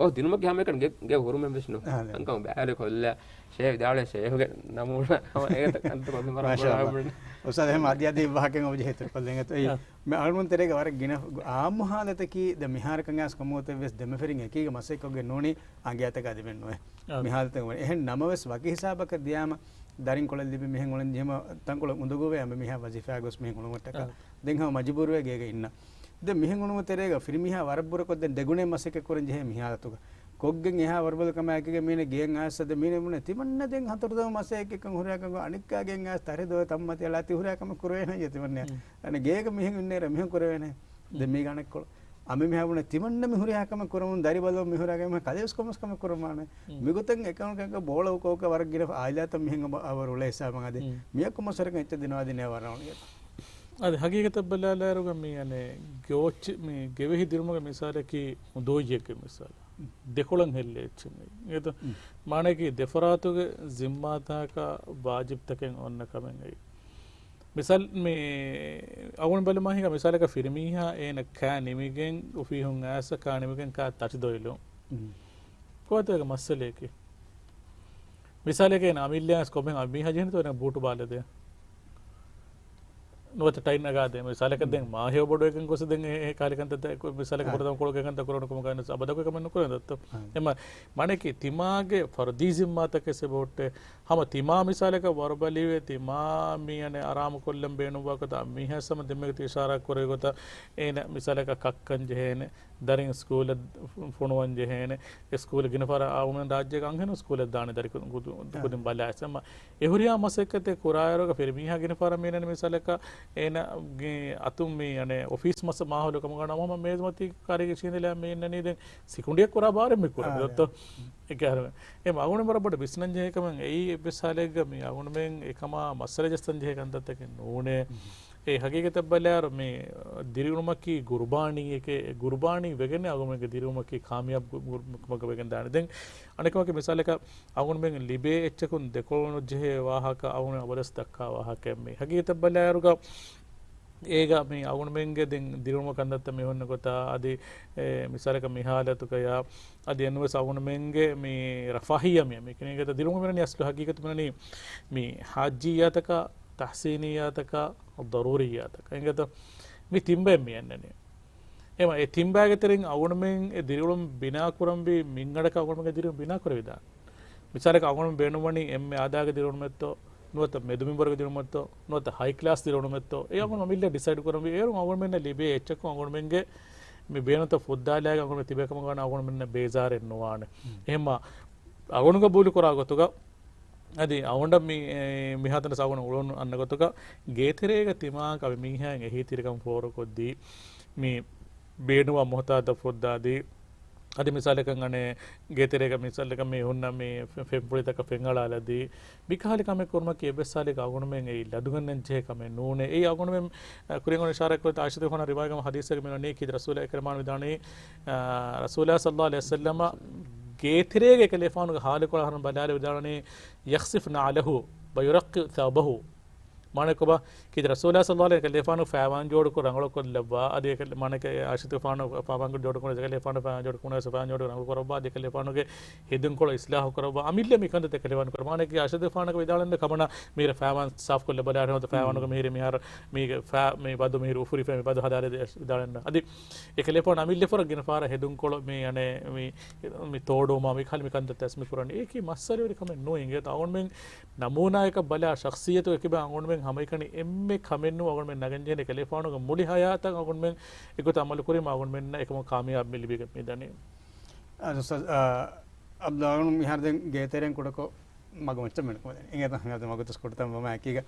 އޮ ދިނުމަކީ ހަމައެކަނި ގެ، ގެ ހުރުމެއް ވެސް ނޫން. އަހަ، އަންކަމަށް ބައިވެރި ކޮށްލާ، ޝޭހް ވިދާޅުވެ ޝޭހުގެ ނަމޫނާ ހަމަ އޭގަ ކަންތައް ކޮންމެ ވަރަށް މާޝާ ބޮޑާ އަﷲ. ބުނެ. އުސްތާޛް އެހެން އަދި އަދި ވާހަކައެއް އޮބިޖެހޭ ތުރުކޮށްލެން އެތޯ. އެއީ އާ. މި އަޅުގަނޑު ތެރޭގަ ވަރަށް ގިނަ އާއްމު ހާލަތަކީ ދެ މިހާރަކަށް އައިސް ކޮންމެވެތަ ވެސް ދެމަފިރިން އެކީގަ މަސައްކަތްކޮށްގެން ނޫނީ އަނގަޔާތަކާ ދެމެއް ނުވޭ. އާ. މި ހާލަތަށް ވަނީ. އެހެން ނަމަވެސް ވަކި ހިސާބަކަށް ދިޔާމަ ދަރިން ކޮޅެއް ލިބި މިހެން އުޅެން ޖެހުމަށް ތަންކޮޅެއް އުނދަގޫވޭ އަނބިމީހާ ވަޒީފާ ގޮސް މިހެން އުޅުމަށްޓަކާ. އާ. ދެން ހަމަ މަޖުބޫރުވެ ގޭގަ އިންނަ. ދެން މިހެން އުޅުމުގެ ތެރޭގަ ފިރިމީހާ ވަރަށް ބުރަކޮށް ދެން ދެގުނައެއް މަސައްކަތް ކުރަން ޖެހޭ މި ހާލަތުގަ. ކޮށްގެން އެހާ ވަރުބަލި ކަމާއެކީގަ މީނަ ގޭން އައިސް ދެ މީނަ ބުނެ ތިމަންނަ ދެން ހަތަރު ދަމު މަސައްކަތް އެއްކަން ހުރިހާ ކަމަކު އަނެއްކާ ގޭން އައިސް ތަރި ދޮވެ ތަންމަތި އަޅާ ތި ހުރިހާ ކަމެއް ކުރެވޭނެ ތިމަންނަ. އަނެ ގޭގަ މިހެން އިންނޭރަ މިހެން ކުރެވޭނެ. ދެ މީގަ އަނެއްކޮޅު. އަނބިމީހާ ބުނެ ތިމަންނަ މި ހުރިހާ ކަމެއް ކުރަމުން ދަރި ބަލަމުން މި ހުރިހާ ކަމެއް ކަލޭވެސް ކޮންމެސް ކަމެއް ކުރަމާނެ. މިގޮތަށް އެކަމަކަށް ބޯޅަ އުކަ އުކަ ވަރަށް ގިނަ އާއިލާތައް މިހެން އަބަ އަވަރު އުޅޭ ހިސާބަށް އަދި މިއަކު މަސަރަކަށް އެއްޗެއް ދިނުވާ ދިނޭ ވަރަށް އުނިގެ. އަދި ހަގީގަތަށް ބަލާލާއިރުގަ މި އަނެއް ގޯޗް މި ގެވެހި ދިރުމުގެ މިސާލަކީ އުނދޯއްޔެއްގެ މިސާލަ. ދެކޮޅަށް ހެއްލޭ އެއްޗެއް މި. އެތަ މާނައަކީ ދެފަރާތުގެ ޒިންމާތަކާ ވާޖިބްތަކެއް އޮންނަ ކަމެއް އެއީ. މިސާލް މި އަޅުގަނޑު ބަލަމާ ހިނގާ މިސާލަކަށް ފިރިމީހާ އޭނަ ކާ ނިމިގެން އޮފީހުން އައިސް ކާ ނިމިގެން ކާ ތަށި ދޮއިލުން. ކޯތަކަށް މައްސަލައެކޭ. މިސާލެކޭ އަމިއްލައަށް ކޮމެން އަ މީހާ ޖެހެނީތޯ އޭނަ ބޫޓު ބާލަދޭ. ނުވަތަ ޓައި ނަގާދޭ. މިސާލަކަށް ދެން މާ ހެޔޮ ބޮޑުވެގެން ގޮސް ދެން އެ، އެ ކާލި ކަންތައްތައް މިސާލަކަށް ފުރަތަމަ ކޮޅުގެ ކަންތައް ކުރަން ކޮމެން ގާނެސް އަބަދަކު ކަމެއް ނުކުރޭ ދައްތޯ. އެމަ މަނެކި ތިމާގެ ފަރުދީ ޒިންމާތަކެއް ސެބަހުއްޓޭ. ހަމަ ތިމާ މިސާލަކަށް ވަރުބަލިވެ ތިމާ މި އަނެއް އަރާމު ކޮށްލަން ބޭނުންވާ ގޮތަށް އަ މީހާ ސަމަ ދެންމެގެ ތި އިޝާރާ ކުރެވި ގޮތަށް އޭނަ މިސާލަކަށް ކައްކަން ޖެހޭނެ. ދަރިން ސްކޫލަށް ފު-، ފޮނުވަން ޖެހޭނެ. އެ ސްކޫލް ގިނަ ފަހަރަށް އަޅުގަނޑު ރާއްޖޭގަ އަންހެނުން ސްކޫލަށް ދާނެ ދަރި ކުދިން ބަލާ އެސް. އެމަ އެ ހުރިހާ މަސައްކަތެއް ކުރާއިރުގަ ފިރިމީހާ ގިނަ ފަހަރަށް މީނަން މިސާލަކަށް އޭނަ ގެ އަތުން މި އަނެއް އޮފީސް މަސް މާހައުލު ކަމުގަ ނަމަ މޭޒުމަތީ ކާރިގެ ސީނދެލާ މި އިންނަނީ ދެން ސިކުނޑިއެއް ކުރާ ބާރެއް މި ކުރަން ދައްތޯ. އެކެ އަހަރު އެމަ އަޅުގަނޑު ބަރަށް ބޮޑަށް ވިސްނަން ޖެހޭ ކަމެއް އެއީ އެއްވެސް ހާލެއްގަ މި އަޅުގަނޑުމެން އެކަމާ މައްސަލަ ޖައްސަން ޖެހޭ ކަންތައްތަކެއް ނޫނޭ. އެ ހަގީގަތަށް ބަލާއިރު މި ދިރިއުޅުމަކީ ގުރުބާނީއެކޭ، އެ ގުރުބާނީ ވެގެން އަޅުގަނޑުމެންގެ ދިރިއުޅުމަކީ ކާމިޔާބު ގު-، ގުރު-، ކަމަކަށް ވެގެން ދާނެ. ދެން އަނެކަމަކީ މިސާލަކަށް އަޅުގަނޑުމެން ލިބޭ އެއްޗަކުން ދެކޮޅު ނުޖެހޭ ވާހަކަ އަޅުގަނޑު އަބަދަސް ދައްކާ ވާހަކައެއް މީ. ހަގީގަތަށް ބަލާއިރުގަ އޭގަ މި އަޅުގަނޑުމެންގެ ދެން ދިރިއުޅުމަށް ކަންތައްތައް މި ހުންނަ ގޮތާ އަދި އެ މިސާލަކަށް މި ހާލަތުގަޔާ އަދި އެންވެސް އަޅުގަނޑުމެންގެ މި ރަފާހިއްޔާ މި، މި ކިނީގަތަ ދިރިއުޅުމު މިނަނީ އަސްލު ހަގީގަތު މިނަނީ މި ހާއްޖިއްޔާތަކާ، ތަޙްސީނިއްޔާތަކާ، ޟަރޫރިއްޔާތަކާ. އިނގޭތަ؟ މި ތިންބައެއް މި އަންނަނީ. އެމަ އެ ތިންބާގެ ތެރެއިން އަޅުގަނޑުމެން އެ ދިރިއުޅުން ބިނާ ކުރަންވީ މިންގަނޑަކަށް އަޅުގަނޑުމެންގެ ދިރިއުޅުން ބިނާ ކުރެވިދާނެ. މިސާލަކަށް އަޅުގަނޑު ބޭނުންވަނީ އެންމެ އާދައިގެ ދިރިއުޅުމެއްތޯ، ނުވަތަ މެދު މިންވަރުގެ ދިރިއުޅުމެއްތޯ، ނުވަތަ ހައި ކްލާސް ދިރިއުޅުމެއްތޯ، އެ އަޅުގަނޑު އަމިއްލަ ޑިސައިޑް ކުރަންވީ. އޭރުން އަޅުގަނޑުމެންނަށް ލިބޭ އެއްޗަކުން އަޅުގަނޑުމެންގެ މި ބޭނުންތައް ފުއްދާލާގެން އަޅުގަނޑު ތިބޭ ކަމަށް ވާނަމަ އަޅުގަނޑުމެންނަށް ބޭޒާރެއް ނުވާނެ. އެހެންމަ އަޅުގަނޑު ގަބޫލު ކުރާ ގޮތުގަ އަދި އަޅުގަނޑަށް މި، އެ، މިހާތަނަށް އަޅުގަނޑު އުޅުނު އަންނަ ގޮތުގަ ގޭތެރޭގަ ތިމާ ކަމެއް މީހާއިން އެހީތެރިކަން ފޯރުކޮށްދީ، މި ބޭނުންވާ މުހުތާދަށް ފުއްދާދީ، އަދި މިސާލަކަށް އަނެއް ގޭތެރޭގަ މިސާލަކަށް މި ހުންނަ މި ފެ-، ފެންފުޅިތަކަށް ފެންއަޅާލަދީ، މިކަހަލަ ކަމެއް ކުރުމަކީ އެއްވެސް ހާލެއްގަ އަޅުގަނޑުމެން އެއީ ލަދުގަންނަން ޖެހޭ ކަމެއް ނޫނޭ. އެއީ އަޅުގަނޑުމެން، އަ، ކުރިން އަޅުގަނޑު އިޝާރާތް ކުރި އާއިޝަތުގެފާނަށް ރިވާޔަތް ހަދީސެއް މި ނޫނީ ކީރިތި ރަސޫލާ އެކްރަމާން ވިދާޅުވީ، އަ، ރަސޫލާ ޞައްލަﷲު ޢަލައިހި ވަސައްލަމަ ގޭތެރޭގަ އެކަލޭފާނުގެ ހާލު ކޮޅަށް އަހަރުން ބަލާލި ވިދާޅުވީ، يخصف نعله ويرقع ثوبه. މާނަ ކޮބާ؟ ކީރިތި ރަސޫލާ ޞައްލަﷲު ޢަލައިހި ވަސައްލަމަ އެކަލޭފާނު ފައިވާން ޖޯޑުކޮށް ރަނގަޅުކޮށްލައްވާ، އަދި އެކަލޭ-، މާނަ އެކަ-، އެ އާއިޝަތުގެފާނު ފައިވާން ޖޯޑުކޮށް ނައިސް އެކަލޭފާނު ފައިވާން ޖޯޑުކޮށް ނައިސް ފައިވާން ޖޯޑު ރަނގަޅުކުރައްވާ، އަދި އެކަލޭފާނުގެ ހެދުންކޮޅު އިޞްލާޙު ކުރައްވާ، އަމިއްލަ މި ކަންތައް އެކަލޭފާނު ކުރައްވާ. މާނަ އެކީ އާއިޝަތުގެފާނަކަށް ވިދާޅުވަން ކަމަނާ މީރަ ފައިވާން ސާފުކޮށް ލައްވާލާ ހެން ފައިވާނުގެ މިހިރި މިހާރު މީގެ ފަ-، މި ބަދު މިހިރު އުފުރިފަ މި ބަދު ހަދާލެ ވިދާޅުވަން. އަދި އެކަލޭފާނު އަމިއްލަ ފަހަރަށް ގިނަ ފަހަރަށް ހެދުންކޮޅު މި އަނެއް މި، މި ތޯޑުވުމާ މި ކަހަލަ މި ކަންތައް ތަސްމި ކުރަނީ. އެކީ މައްސަލަވެރި ކަމެއް ނޫން. އިނގޭތަ އަޅުގަނޑުމެން ނަމޫނާއަކަށް ބަލާ ޝަޚްޞިއްޔަތު އެކިބަ އަޅުގަނޑުމެން ހަމައެކަނި އެންމެ ކަމެއް ނޫން އަޅުގަނޑުމެން ނަގަން ޖެހޭނެ އެކަލޭފާނުގެ މުޅި ހަޔާތަށް އަޅުގަނޑުމެން އެގޮތަށް އަމަލު ކުރީމަ އަޅުގަނޑުމެންނަށް އެކަމަކު ކާމިޔާބު މި ލިބިގެން މި ދަނީ. އާ، އުސްތާޛް، އާ، އަބްދުﷲ އަޅުގަނޑު މިހާރު ދެން ގޭތެރެއިން ކުޑަކޮށް މަގު މައްޗަށް މެނުކުމެ ދެން. އިނގޭތަ ހަނގާތު މަގުތަސް ކުޑަތަން ވަމާ އެކީގަ.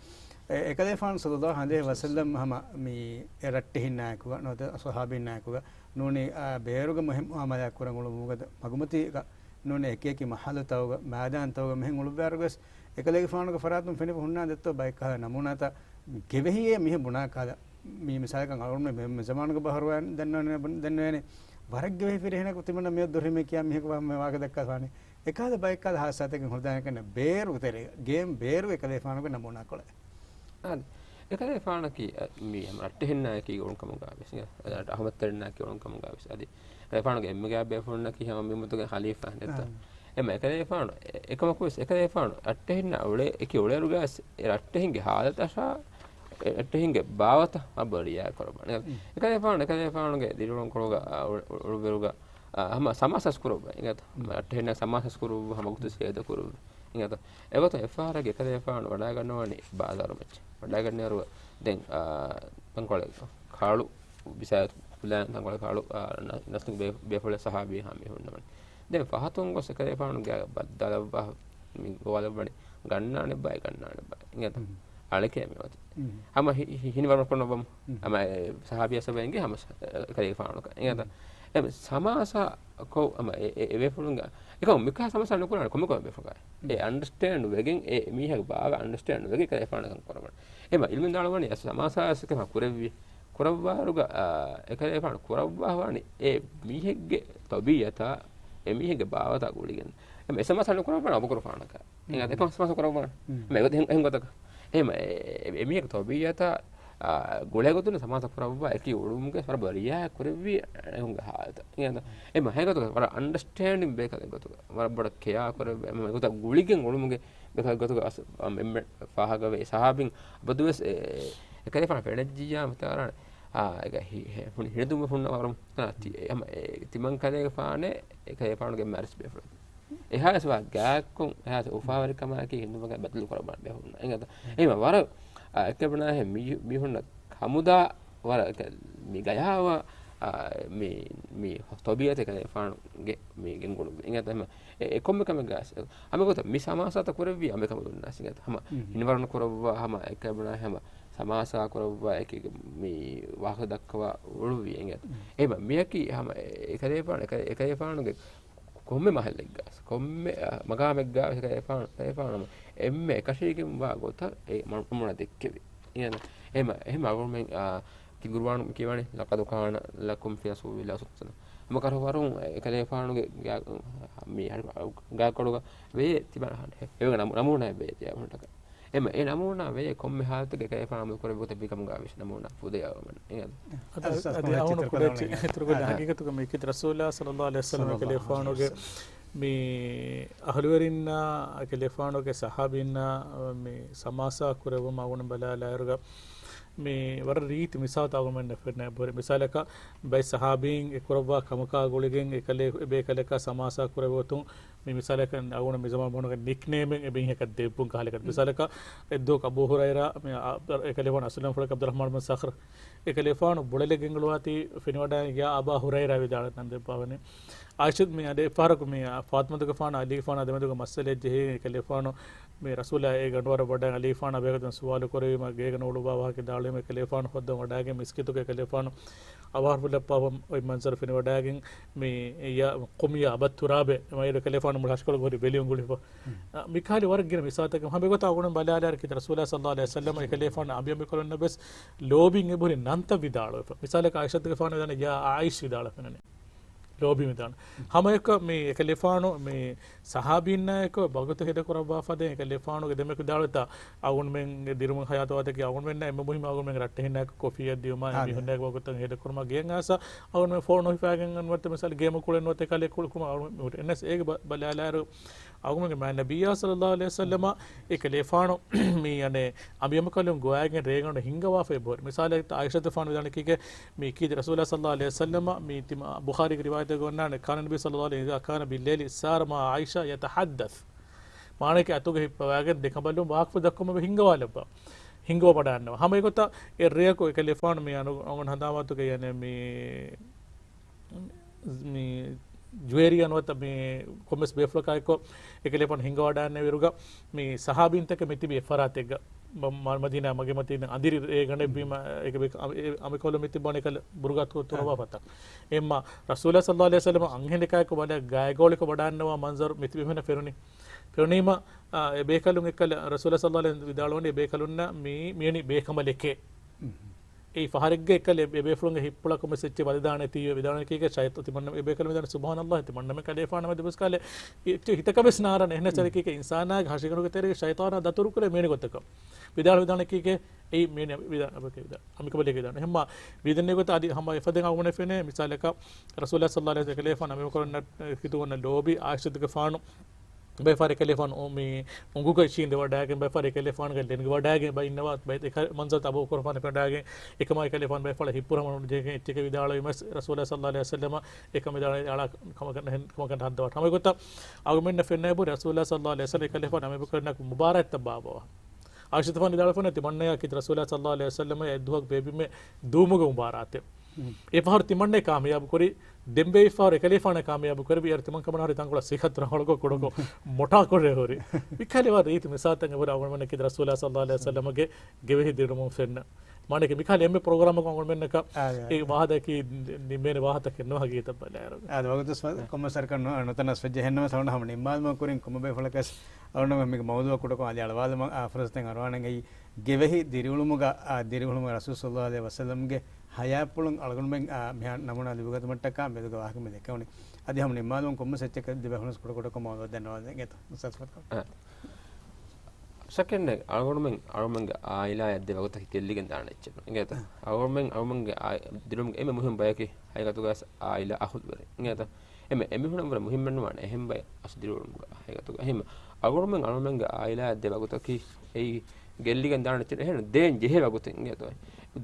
އެ، އެކަލޭފާނު ޞައްލަﷲު ޢަލައިހި ވަސައްލަމް ހަމަ މި އެ ރައްޓެހިންނާއެކުގަ، ނުވަތަ ޞަޙާބީންނާއެކުގަ ނޫނީ، އާ، ބޭރުގެ މުހިއްމު ޢަމަލާ ކުރަން އުޅުމުގަ މަގުމަތީގަ ނޫނީ އެކިއެކި މަޙައްލުތަކުގަ، މައިދާންތަކުގަ މިހެން އުޅުއްވާއިރުވެސް އެކަލޭގެފާނުގެ ފަރާތުން ފެނިފަ ހުންނާނެ ދެއްތޯ ބައެއް ކަހަލަ ނަމޫނާތައް ގެވެހިއޭ މިހެން ބުނާ ކަހަލަ. މި މިސާލަކަށް އަޅުގަނޑު މެ-، މެ ޒަމާނުގެ ބަހަރު ދެންނެވޭނެ، ދެންނެވޭނެ. ވަރަށް ގެވެހި ފިރިހެނަކު ތިމަންނަ މިއޮތް ދުރުހިމޭ ކިޔާ މީހަކު ވާ-، މެ ވާހަކަ ދައްކާފާނެ. އެކަހަލަ ބައެއް ކަހަލަ ހާދިސާތަކެއް ހުރިދާނެ ކަންނެ ބޭރު ތެރޭ، ގޭން ބޭރު އެކަލޭފާނުގެ ނަމޫނާކޮޅެއް. އާދެ. އެކަލޭފާނަކީ، އަ، މީ ހަމަ ރައްޓެހިންނާއެކީ އުޅުން ކަމުގަ ވެސް، އަ، އަހުމަތްތެރިންނާއެކީ އުޅުން ކަމުގަ ވެސް، އަދި އެކަލޭފާނުގެ އެންމެ ގާތް ބޭފުޅުންނަކީ ހަމަ މި އުއްމަތުގެ ޚަލީފާ ނެތްތަ؟ އާ. އެމަ އެކަލޭފާނު، އެ، އެކަމަކު ވެސް އެކަލޭފާނު ރައްޓެހިންނާ އުޅޭ، އެކި އުޅޭއިރުގަ ވެސް އެ ރައްޓެހިންގެ ހާލަތަށާ، އެ ރައްޓެހިންގެ ބާވަތަށް އަބަދު ރިއާޔަތް ކުރައްވާނެ. އެ، އެކަލޭފާނު، އެކަލޭފާނުގެ ދިރިއުޅުންކޮޅުގަ، އާ، އުޅު-، އުޅު-، އުޅުއްވިއިރުގަ، އާ، ހަމަ ސަމާސާސް ކުރައްވާ، އިނގޭތަ؟ މަ ރައްޓެހިންނާ ސަމާސާސް ކުރުއްވާ ހަމަ ގޮތު ސޭދަ ކުރުއްވާ. އިނގޭތަ؟ އެގޮތަށް އެއްފަހަރަކީ އެކަލޭފާނު ވަޑައިގަންނަވަނީ ބާޒާރު މައްޗަށް. ވަޑައިގަންނައިރު ދެން، އާ، ތަންކޮޅެއް ކަޅު ބިސާ ކުލައިން ތަންކޮޅެއް ކަޅު، އާ، ނަ-، ނަސްތުން ބޭ-، ބޭފުޅެއް ސަހާބީ ހާމީ ހުންނަވަނީ. ދެން ފަހަތުން ގޮސް އެކަލޭފާނުގެ ބައްދަލައްވާ މި ގޮވާލައްވަނީ ގަންނާނެ ބާއި، ގަންނާނެ ބާއި. އިނގޭތަ؟ އަޅެކޭ މި އޮތީ. ހަމަ ހި-، ހި-، ހިނިވަރު ކޮށްނަ ބަމު. ހަމަ އެ ސަހާބީ އަސަބައިންގެ ހަމަ ސަ-، އެ ކަލޭފާނުގަ. އިނގޭތަ؟ އެ ސަމާސާ ކޮށް ހަމަ އެ، އެ، އެ ބޭފުޅުންގެ އެކަމު މިކާ ސަމާސާ ނުކުރާނެ ކޮންމެ ކޮންމެ ބޭފުޅުންގަ. އެ އަންޑަސްޓޭންޑް ވެގެން އެ މީހަކު ބާވަ އަންޑަސްޓޭންޑް ވެގެން ކަލޭފާނު ކަން ކުރައްވަނީ. އެމަ އިލްމުން ދާންވަނީ އަސް ސަމާސާ އެކަމަ ކުރެއްވި. ކުރައްވާއިރުގަ، އާ، އެކަލޭފާނު ކުރައްވާވަނީ އެ މީހެއްގެ ތަބީއަތާ، އެ މީހެއްގެ ބާވަތާ ގުޅިގެން. އެ ސަމާސާ ނުކުރައްވާނެ އަބުކުރުފާނަކަށް. އެ އެކަމަ ސަމާސާ ކުރައްވާނެ. އެ އެހެން، އެހެން ގޮތަކަށް. އެހެން އެ، އެ، އެ މީހެއްގެ ތަބީއަތާ، އާ، ގުޅޭ ގޮތުން ސަމާސާ ކުރައްވާ އެކި އުޅުމުގެ ވަރަށް ބޮޑަށް ރިއާޔަތް ކުރެއްވި އެހެން ހާލަތަށް. އެ އެ މަ ހެން ގޮތުގަ ވަރަށް އަންޑަސްޓޭންޑިން ބޭކަލެއް ގޮތުގަ ވަރަށް ބޮޑަށް ކެއާ ކުރެއްވި އެ ގޮތަށް ގުޅިގެން އުޅުމުގެ ބޭކަލެއް ގޮތުގަ އަސް، އަ، އެންމެ ފާހަގަވޭ ސަހާބީން އަބަދުވެސް އެ، އެކަލޭފާނު ފެނެއްޖިއްޔާ މިތާރާނެ، އާ، އެގަ ހި-، ހެ-، ހުނި ހިނިތުންވެ ހުންނަ ވަރުން، އާ، ތި-، އެ، ހަމަ އެ ތިމަން ކަލޭގެފާނެ އެކަލޭފާނުގެ މާރިސް ބޭފުޅެއް. އެހާ އެސްވާ ގާތްކޮން، އެހާ އުފާވެރިކަމާއެކީ ހިނދުމަގަ ބަދަލު ކުރައްވާނެ ބޭފުޅުންނަށް. އެނގޭތަ؟ އެހެންވެ ވަރަށް، އާ، އެކަބަނާހެ މި-، މީހުންނަށް ހަމުދާ ވަރަށް އެކަ-، މި ގަޔާވާ، އާ، މި، މި ތަބީއަތެއް ކަލޭފާނުގެ މި ގެންގުޅުން. އެނގޭތަ؟ އެހެން އެ ކޮންމެ ކަމެއްގަ އަސް، ހަމަ ގޮތަށް މި ސަމާސާތައް ކުރެއްވީ އަނބިކަނބަލުންނާ ސިނގޭތަ؟ ހަމަ ހިނިވަރުނު ކުރައްވާ، ހަމަ އެކަބަނާ ހަމަ ސަމާސާ ކުރައްވާ އެކީ މި ވާހަކަ ދައްކަވާ އުޅުއްވީ އެނގޭތަ؟ އެހެން މިއަކީ ހަމަ އެ-، އެކަލޭފާނު، އެކަ-، އެކަލޭފާނުގެ ކޮންމެ މަހައްލެއްގަސް، ކޮންމެ، އަ، މަގާމެއްގަ އެކަލޭފާނު، އެކަލޭފާނު ހަމަ އެންމެ އެކަށީގެންވާ ގޮތަށް އެ މަ-، ނަމޫނާ ދެއްކެވި. އެހެން، އެހެން އަޅުގަނޑުމެން، އާ، ތި ގުރުއާނު ކިޔަވަނީ، "لقد كان لكم في رسول الله أسوة حسنة." ހަމަ ކަށަވަރުން އެކަލޭފާނުގެ ގާ-، މި ގާތްގަނޑުގަ ވޭ ތިބާ އެވެގެ ނަމޫ-، ނަމޫނާއެއް ވޭ ތިޔަބަހުންތަކަށް. އެމަ އެ ނަމޫނާ ވޭ ކޮންމެ ހާލަތެއްގަ އެކަލޭފާނު އަމަލު ކުރެއްވި ގޮތަށް ވީ ކަމުގަ ވެސް ނަމޫނާ ފުދޭ އަޅުގަނޑު. އެހެން. އަދި، އަދި އަދި އަޅުގަނޑު ކުޑަ އެއްޗެއް އިތުރުކޮށްލަން. ހަގީގަތުގަ މި ކީރިތި ރަސޫލާ ޞައްލައްލާހު ޢަލައިހި ވަސައްލަމަ ކަލޭފާނުގެ މި އަހުލުވެރިންނާ، ކަލޭފާނުގެ ސަހާބީންނާ މި ސަމާސާ ކުރެއްވުމަށް އަޅުގަނޑު ބަލާލާއިރުގަ، މި ވަރަށް ރީތި މިސާލުތައް އަޅުގަނޑުމެންނަށް ފެންނަ އެބަހުރި. މިސާލަކަށް، ބައެއް ސަހާބީން އެ ކުރައްވާ ކަމަކާ ގުޅިގެން އެކަލޭ-، އެބޭކަލަކާ ސަމާސާ ކުރެވޭ ގޮތުން، މި މިސާލަކަށް އަޅުގަނޑު މި ޒަމާން ބޭނުން ނިކްނޭމެއް އެ މީހަކަށް ދެއްވުން ކަހަލަ ގޮތަށް. މިސާލަކަށް، އެއްދުވަހަކު އަބޫ ހުރައިރާ، މި އަ-، އެކަލޭފާނު އަސްލަމް ފުޅަކަށް އަބްދުއްރަޙްމާން ބިން ޞަޚްރު، އެކަލޭފާނު ބުޅަލެއް ގެންގުޅުވާތީ ފެނިވަޑައިގެން، "ޔާ އަބާ ހުރައިރާ" ވިދާޅުވެ ނަން ދެއްވާވަނީ. ޢާއިޝަތު މި އަދި އެއްފަހަރަކު މި ފާޠިމަތުގެފާނާ އަލީގެފާނާ ދެމެދުގަ މައްސަލައެއް ޖެހި، އެކަލޭފާނު މި ރަސޫލާ އެ ގަނޑުވަރަށް ވަޑައި އަލީފާނާ ބޭކަލުން ސުވާލު ކުރެވީމަ ގޭގަ ނޫޅުއްވާ ވާހަކަ ދާޅުވީމަ އެކަލޭފާނު ހުއްދަ ވަޑައިގެން މިސްކިތުގަ އެކަލޭފާނު އަވަހަށް ފުއްލައްޕާފަ އޮތް މަންޒަރު ފެނިވަޑައިގެން މި ޔާ ޤުމް ޔާ އަބައް ތުރާބޭ އެމައިރު އެކަލޭފާނު މުޅި ހަށިކޮޅުގަ ހުރި ބެލި އުނގުޅިފަ. މި ކަހަލަ ވަރަށް ގިނަ މިސާލުތަކެއް. ހަމަ އެގޮތަށް އަޅުގަނޑު ބަލާލާއިރު ކީރިތި ރަސޫލާ ޞައްލައްލާހު ޢަލައިހި ވަސައްލަމަ އެކަލޭފާނު އަނބިއަނބިކޮޅުންނަށް ވެސް ލޯބިން އެބަހުރި ނަންތައް ވިދާޅުވެފަ. މިސާލަކަށް ޢާއިޝަތުގެފާނު ވިދާޅުވި ޔާ ޢާއިޝް ވިދާޅުވެފަ މިނަނީ. ލޯބިން ވިދާޅު. ހަމައެކަ މި އެކަލޭފާނު މި ސަހާބީންނާއެކު ވަގުތު ހޭދަކުރައްވާފަ ދެން އެކަލޭފާނުގެ ދެމެކު ވިދާޅުވިތާ އަޅުގަނޑުމެންގެ ދިރިއުޅުމުގެ ހަޔާތު ވާތަކީ އަޅުގަނޑުމެންނަށް އެންމެ މުހިއްމު އަޅުގަނޑުމެންގެ ރައްޓެހިންނާއެކު ކޮފީއެއް ދިއުމާ އެ އާ، މީހުންނާއެކު ވަގުތު ހޭދަކުރުމާ ގެޔަށް އައިސް އަޅުގަނޑުމެން ފޯނު ހިފާގެން ނުވަތަ މިސާލު ގޭމު ކުޅެން ނުވަތަ އެކަހަލަ ކުޅު ކުޅުމާ އަޅުގަނޑު އެންނަސް އޭގެ ބަ-، ބަލާލާއިރު އަޅުގަނޑުމެންގެ މާތް ނަބިއްޔާ ޞައްލައްލާހު ޢަލައިހި ވަސައްލަމަ އެކަލޭފާނު މި އަނެއް އަނބިއަނބިކޮޅުން ގޮވައިގެން ރޭގަނޑު ހިންގަވާފަ އެބަހުރި. މިސާލަކަށް ޢާއިޝަތުގެފާނު ވިދާޅުވީ ކީކޭ މި ކީރިތި ރަސޫލާ ޞައްލައްލާހު ޢަލައިހި ވަސައްލަމަ މި ތިމާ ބުޚާރީގެ ރިވާޔަތެއްގަ އޮންނާނެ، كان النبي صلى الله عليه وسلم إذا كان بالليل سار مع عائشة يتحدث. މާނައަކީ އަތުގަ ހިއްޕަވައިގެން ދެކަނބަލުން ވާހަކަފުޅު ދައްކަމުން ހިންގަވާލައްވާ. ހިންގަވަމަޑާންނަވާ. ހަމަ އެގޮތަށް އެ ރެޔަކު އެކަލޭފާނު މި އަނު-، އަންގަނޑު ހަނދާންވާތުގަ ޔަނެ މި މި ޖުވޭރިއާ ނުވަތަ މި ކޮންމެސް ބޭފުޅަކާއެކު އެކަލޭފާނު ހިންގަވަޑާންނެވިއިރުގަ މި ސަހާބީންތަކެއް މިތިބި އެއްފަރާތެއްގަ މަ-، މަ-، މަދީނާ މަގޭ މަތީން އަނދިރި ރޭގަނޑެއްވީމަ އެކަ ބޭ-، އަ-، އެ-، އަނބިކޮޅު މިތިބުނީ އެކަލަ ބުރުގާ ތު-، ތުރަވާފަތަ. އެއްމަ ރަސޫލާ ޞައްލައްލާހު ޢަލައިހި ވަސައްލަމަ އަންހެނަކާއެކު ވަޑައި ގާތްގަވަޅިކޮށް ވަޑާންނަވާ މަންޒަރު މިތިބި އެހެން ފެނުނީ. ފެނުނީމަ، އާ، އެ ބޭކަލުން އެއްކަލަ ރަސޫލާ ޞައްލައްލާހު ޢަލައިހި ވަސައްލަމަ ވިދާޅުވަނީ އެ ބޭކަލުންނަށް މީ، މިއަނީ ބޭކަނބަލެކޭ. އެއީ ފަހަރެއްގަ އެކަލޭ އެ ބޭފުޅުންގެ ހިތްޕުޅަކުން ވެސް އެއްޗެއް ވަދެދާނެތީވެ، ވިދާޅުވަނީކީކޭ ޝައި-، ތިމަންނަ އެ ބޭކަލުން ވިދާޅުވަނީ ސުބްޙާނައްލާހް، ތިމަންނަމެން ކަލޭފާނަށް މެދު ބަސްކާލެ އެ އެއްޗެއް ހިތަކަށް ވެސް ނާރާނެ. އެހެން ސަރަކީކޭ އިންސާނާގެ ހަށިގަނޑުގެ ތެރޭގަ ޝައިޠާނާ ދަތުރުކުރޭ މިވެނި ގޮތަކަށް. ވިދާޅުވިދާނެކީކޭ އެއީ މީނެ ވިދާ-، އަބަކެ ވިދާ-، އަމިކަބަލޭގެ ވިދާނެ. އެހެންމާ ވީދެންނެ ގޮތަށް އަދި ހަމަ އެފަދައިން އަޅުގަނޑަށް ފެނޭ މިސާލަކަށް ރަސޫލާ ޞައްލަﷲު ޢަލައިހި ވަސައްލަމަ އެކަލޭފާނު އަމިއްލަ ކުރަން ނަ-، ކިތުން އޮންނަ ލޯބި އާއިޝަތުގެފާނު ބައެއް ފަހަރަށް އެކަލޭފާނު އު-، މި އުނގުގަ އިށީނދެވަޑައިގެން، ބައެއް ފަހަރަށް އެކަލޭފާނުގެ ލެންގިވަޑައިގެން ބައި އިންނަވާ، ބައެއް އެކަ-، މަންޒަރުތައް އަބޫ ކުރަފާނަށް ފެނޑާގެން، އެކަމާ އެކަލޭފާނު ބައެއް ފަހަރަށް ހިއްޕުރަމަނު ޖެހިގެން އެއްޗެކޭ ވިދާޅުވީމަސް، ރަސޫލާ ޞައްލަﷲު ޢަލައިހި ވަސައްލަމަ އެކަން ވިދާޅުވީ އަޅާ ކަމަކަށް ނަހެން، ކަމަކަށް ނަހައްދަވާ. ހަމަ އެގޮތަށް އަޅުގަނޑުމެންނަށް ފެންނަ އެބަހުރި ރަސޫލާ ޞައްލަﷲު ޢަލައިހި ވަސައްލަމަ އެކަލޭފާނު އަބޫބަކުރަށް މުބާރާތްތައް ބާއްވަވާ. އާއިޝަތު ފާނު ވިދާޅުވެފަ ތިމަންނަޔާ ކީރިތި ރަސޫލާ ޞައްލަﷲު ޢަލައިހި ވަސައްލަމަ އެއްދުވަހަކު ބޭއްވީމޭ ދުވުމުގެ މުބާރާތެއް. އެ ފަހަރު ތިމަންނަ ކާމިޔާބު ކުރި، ދެން ބޭއްވިފަހަރު އެކަލޭފާނަށް ކާމިޔާބު ކުރެވި، އޭރު ތިމަން ކަމަނާ ހުރި ތަންކޮޅަށް ސިހަތު ރަނގަޅުކޮށް ކުޑަކޮށް މޮޓާ ކުރެ ހުރި. މިކަހަލަ ވަރަށް ރީތި މިސާލުތައް އެބަހުރި އަޅުގަނޑުމެންނަކީ ރަސޫލާ ޞައްލަﷲު ޢަލައިހި ވަސައްލަމަގެ ގެވެހި ދިރިއުޅުމުން ފެންނަ. މާނައަކީ މިކަހަލަ އެންމެ ޕްރޮގްރާމަކު އަޅުގަނޑުމެންނަކަށް އާ، އާ. އެ ވާހަކަ ނިމޭނެ ވާހަކަ ނުވާ ހަގީގަތަށް ބަލާއިރު. އާ، ވަގުތު ސް-، ކޮންމެ ސަރަކަށް ނު-، ނުތަނަސް ވެއްޖެ. އެހެންނަމަ ސަވަނަ ހަމަ ނިންމާލުމަށް ކުރިން ކޮންމެ ބޭފުޅަކަސް އަޅުގަނޑު މިގެ މައުޟޫޢަށް ކުޑަކޮށް އަލި އަޅުވާލުމަށް، އާ، ފުރުސަތެއް އަރުވާނެ. އެއީ ގެވެހި ދިރިއުޅުމުގަ، އާ، ދިރިއުޅުމުގަ ރަސޫލު ޞައްލަﷲު ޢަލައިހި ވަސައްލަމްގެ ހަޔާތްޕުޅުން އަޅުގަނޑުމެން، އާ، މިހާ ނަމޫނާ ލިބިގަތުމަށްޓަކާ މެދުގަ ވާހަކަ މި ދެއްކެވުނީ. އަދި ހަމަ ނިންމާލުމަށް ކޮންމެ ސެއްޗެއް ދިވެހި ހުނަސް ކުޑަކުޑަކޮށް މައުޟޫޢަށް ދެންނަވާލަން އިނގޭތޯ އުސްތާޛު ފަތްކަމް. އާ. ސަކެންޑެއް އަޅުގަނޑުމެން އަޅުމެންގެ އާއިލާއަށް ދެ ވަގުތަކީ ގެއްލިގެން ދާނެ އެއްޗެއް. އިނގޭތަ؟ އަޅުމެން އަޅުމެންގެ އާ-، ދިރިއުޅުމުގެ އެންމެ މުހިންމު ބަޔަކީ ހަގީގަތުގަ އާއިލާ އަހުލުވެރިން. އިނގޭތަ؟ އެންމެ އެމީހުނަށްވުރެ މުހިންމެއްނުވާނެ އެހެން ބައެއް އަސްލު ދިރިއުޅުމުގަ ހަގީގަތުގަ. އެހެން އަޅުމެންގެ އާއިލާއަށް ދެ ވަގުތަކީ އެއީ ގެއްލިގެން ދާނެ އެއްޗެއް. އެހެން ދޭން ޖެހޭ ވަގުތެއް. އިނގޭތަ؟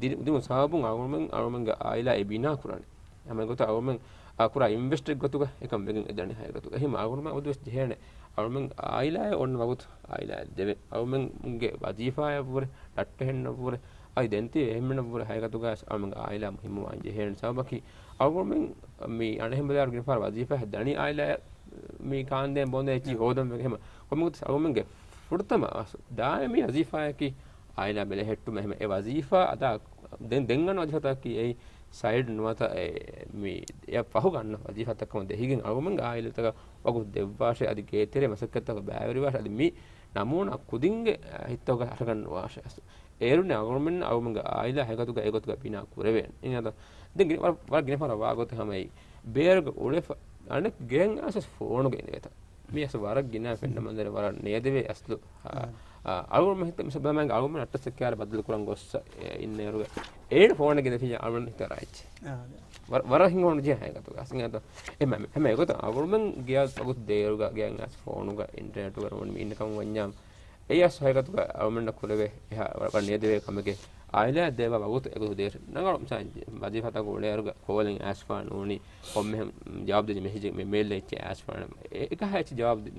ދިރި-، ދިރިއުޅުމުގެ ސަބަބުން އަޅުމެން އަޅުމެންގެ އާއިލާ އެ ބިނާ ކުރާނެ. ހަމަ އެގޮތަށް އަޅުމެން އާ ކުރާ އިންވެސްޓެއް ގޮތުގަ އެކަން ވެގެން އެދަނީ ހަގީގަތުގަ. އެހެން އަޅުގަނޑުމެން އަބަދުވެސް ޖެހޭނެ އަޅުމެން އާއިލާއަށް އޮންނަ ވަގުތު އާއިލާއަށް ދެވެން. އަޅުމެންގެ ވަޒީފާއަށްވުރެ، ރައްޓެހިންނަށްވުރެ، އަދި ދެންތިބި އެހެންމެންނަށްވުރެ ހަގީގަތުގަ އަޅުމެން އާއިލާ މުހިއްމުވާން ޖެހޭނެ. ސަބަބަކީ އަޅުމެން މި އަނެއްހެން ބަލާއިރު ގިނަ ފަހަރަށް ވަޒީފާއަށް ދަނީ އާއިލާއަށް މި ކާންދޭން ބޯންދޭން އެއްޗިހި ހޯދަން ވެގެން. އެހެން ކޮންމެ ގޮތަކަށް އަޅުމެންގެ ފުރަތަމަ އަސް-، ދާއިމީ ވަޒީފާއަކީ އާއިލާ ބެލެހެއްޓުމަށް. އެހެން އެ ވަޒީފާ އަދާ ދެން، ދެން އަންނަ ވަޒީފާތަކަކީ އެއީ ސައިޑް ނުވަތަ އެ މި އެއަށް ފަހުގަ އަންނަ ވަޒީފާތަކަކަމަށް ދެހިގެން އަޅުގަނޑުމެންގެ އާއިލާތަކަށް ވަގުތު ދެއްވާށޭ، އަދި ގޭތެރޭ މަސައްކަތްތަކަށް ބައިވެރިވާށޭ، އަދި މި ނަމޫނާ ކުދިންގެ ހިތްތަކުގަ ހަށަގަންނުވާށޭ. އޭރުން އަޅުގަނޑުމެން އަޅުގަނޑުމެންގެ އާއިލާ ހަގީގަތުގަ އެގޮތުގަ ބިނާ ކުރެވޭނެ. އިނގޭތަ؟ ދެން ގިނަ ވަރަށް، ވަރަށް ގިނަ ފަހަރަށް ވާގޮތެއް ހަމައީ ބޭރުގަ އުޅެފަ އަނެއް ގެއަށް އައިސް ފޯނުގަ އިނގޭތަ؟ މި އަސް ވަރަށް ގިނަ ފެންނަ މަންޒަރެއް ވަރަށް ނޭދެވޭ އަސްލު. އާ، އާ، އަޅުގަނޑު ހިތަށް މިސާލަކަށް ބަލާމަ އަޅުގަނޑު އައްޓަސް ކާރަށް ބަދަލު ކުރަން ގޮއްސަ، އެ، އިންނައިރުގަ އޭރު ފޯނެއް ގެންދަވިއްޖެ އަޅުގަނޑު ހިތަށް އަރާ އެއްޗެއް. އާ، ވަރަށް، ވަރަށް ހިތް ހޮނުޖެހޭ ހަގީގަތުގަ. އަސް އިނގޭތަ؟ އެ މަ-، ހަމަ އެގޮތަށް އަޅުގަނޑުމެން ގެޔަށް ވަގުތު ދޭއިރުގަ ގެއަށް އައިސް ފޯނުގަ އިންޓަރނެޓުގަ ނޫނީ މި އިންނަ ކަމަށް ވަންޏާ އެއީ އަސް ހަގީގަތުގަ އަޅުގަނޑަށް ކުރެވޭ އެހާ ވަރަށް ނޭދެވޭ ކަމެކޭ. އާއިލާއަށް ދެވޭ ވަގުތު އެގޮތަށް ދޭށޭ. ނަގަޅު މިސާލަކަށް ވަޒީފާތަކުގަ އުޅޭއިރުގަ ކޯލެއް އައިސްފާ ނޫނީ، ކޮންމެހެން ޖަވާބު ދޭ މެސެޖެއް މެ-، މެއިލް އެއްޗެއް އައިސްފާނަމަ އެ-، އެކަހަ އެއްޗެއް ޖަވާބު ދި-،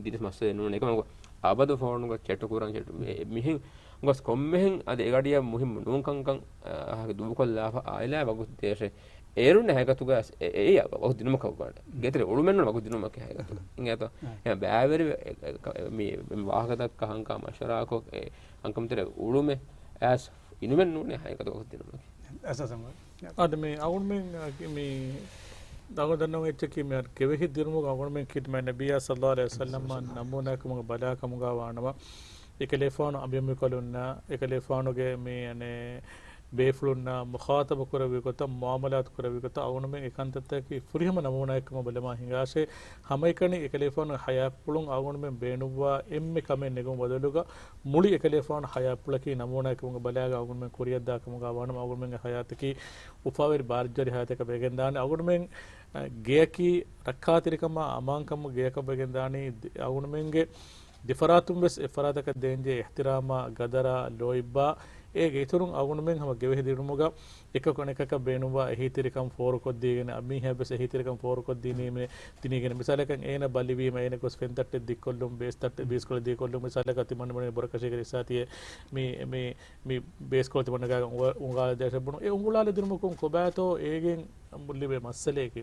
ދިނަސް މައްސަލައެއް ނޫން. އެކަމަކު އަބަދު ފޯނުގަ ޗެޓު ކުރަން، ޗެޓު މި-، މިހެން ގޮސް ކޮންމެހެން އަދި އެގަޑިއަށް މުހިއްމު ނޫން ކަންކަން، އާ، ދޫކޮށްލާފަ އާއިލާއަށް ވަގުތު ދޭށޭ. އޭރުން ހަގީގަތުގަ އެ-، އެއީ ވަގުތު ދިނުމަކަށް ވާނެ. ގޭތެރޭ އުޅުމެއް ނޫން ވަގުތު ދިނުމަކީ ހަގީގަތުގަ. އާ. އިނގޭތޯ؟ އާ. އެ ބައިވެރި އެ-، އެ-، އެ-، މި-، މި ވާހަކަތައް ކަހަން ކާ މަޝްވަރާކޮށް އެ އަންކަމަށް ތެރޭ އުޅުމެއް އައިސް އިނުމެއް ނޫނޭ ހަގީގަތުގަ ވަގުތު ދިނުމަކީ. އަސް އަސް އަހްމަދު. އަދި މި އަޅުގަނޑުމެން މި ދަގު ދަންނަވަން އެއްޗަކީ މި ގެވެހި ދިރިއުޅުމުގަ އަޅުގަނޑުމެން ކީރިތި މާތް ނަބިއްޔާ ޞައްލަﷲު ޢަލައިހި ވަސައްލަމަ ނަމޫނާއެއް ކަމުގަ ބަލާ ކަމުގަ ވާނަމަ، އެކަލޭފާނު އަނބިމަނިކު އަލުންނާ، އެކަލޭފާނުގެ މި އަނެއް ބޭފުޅުންނާ މުޚާޠަބު ކުރެއްވި ގޮތަށް، މުޢާމަލާތު ކުރެއްވި ގޮތަށް އަޅުގަނޑުމެން އެ ކަންތައްތަކަކީ ފުރިހަމަ ނަމޫނާއެއް ކަމަށް ބަލަމާ ހިނގާށޭ. ހަމައެކަނި އެކަލޭފާނުގެ ހަޔާތްޕުޅުން އަޅުގަނޑުމެން ބޭނުންވާ އެންމެ ކަމެއް ނެގުމުގެ ބަދަލުގަ މުޅި އެކަލޭފާނު ހަޔާތްޕުޅަކީ ނަމޫނާއެއް ކަމުގަ ބަލާގެން އަޅުގަނޑުމެން ކުރިއަށްދާ ކަމުގަ ވާނަމަ، އަޅުގަނޑުމެންގެ ހަޔާތަކީ އުފާވެރި ބާރިއްޖަވެރި ހަޔާތަކަށް ވެގެންދާނެ. އަޅުގަނޑުމެން، އަ، ގެޔަކީ ރައްކާތެރިކަމާ އަމާންކަމުގެ ގެޔަކަށް ވެގެންދާނީ. ދެ-، އަޅުގަނޑުމެންގެ ދެފަރާތުން ވެސް އެއްފަރާތަކަށް ދޭންޖެހޭ އިޙްތިރާމާ، ގަދަރާ، ލޯތްބާ، އޭގެ އިތުރުން އަޅުގަނޑުމެން ހަމަ ގެވެހި ދިރިއުޅުމުގަ އެކަކު އަނެކަކަށް ބޭނުންވާ އެހީތެރިކަން ފޯރުކޮށްދީގެން، އަ، މީހާ ވެސް އެހީތެރިކަން ފޯރުކޮށްދިނީމޭ، ދިނީގެން. މިސާލަކަށް އޭނަ ބަލިވީމަ، އޭނަ ގޮސް ފެންތައްޓެއް ދިއްކޮށްލުން، ބޭސްތައްޓެއް، ބީސްކޮޅެއް ދިއްކޮށްލުން، މިސާލަކަށް ތިމަންނަމެން ބުރަކަށީގެ ރިސާތިއެއް މި، މި، މި ބޭސްކޮޅު ތިމަންނަގާ އުނގ-، އުނގާލަދޭށޭ ބުނު. އެ އުނގުޅާލެ ދިނުމަކުން ކޮބާތޯ އޭގެން ލިބޭ މައްސަލަޔަކީ.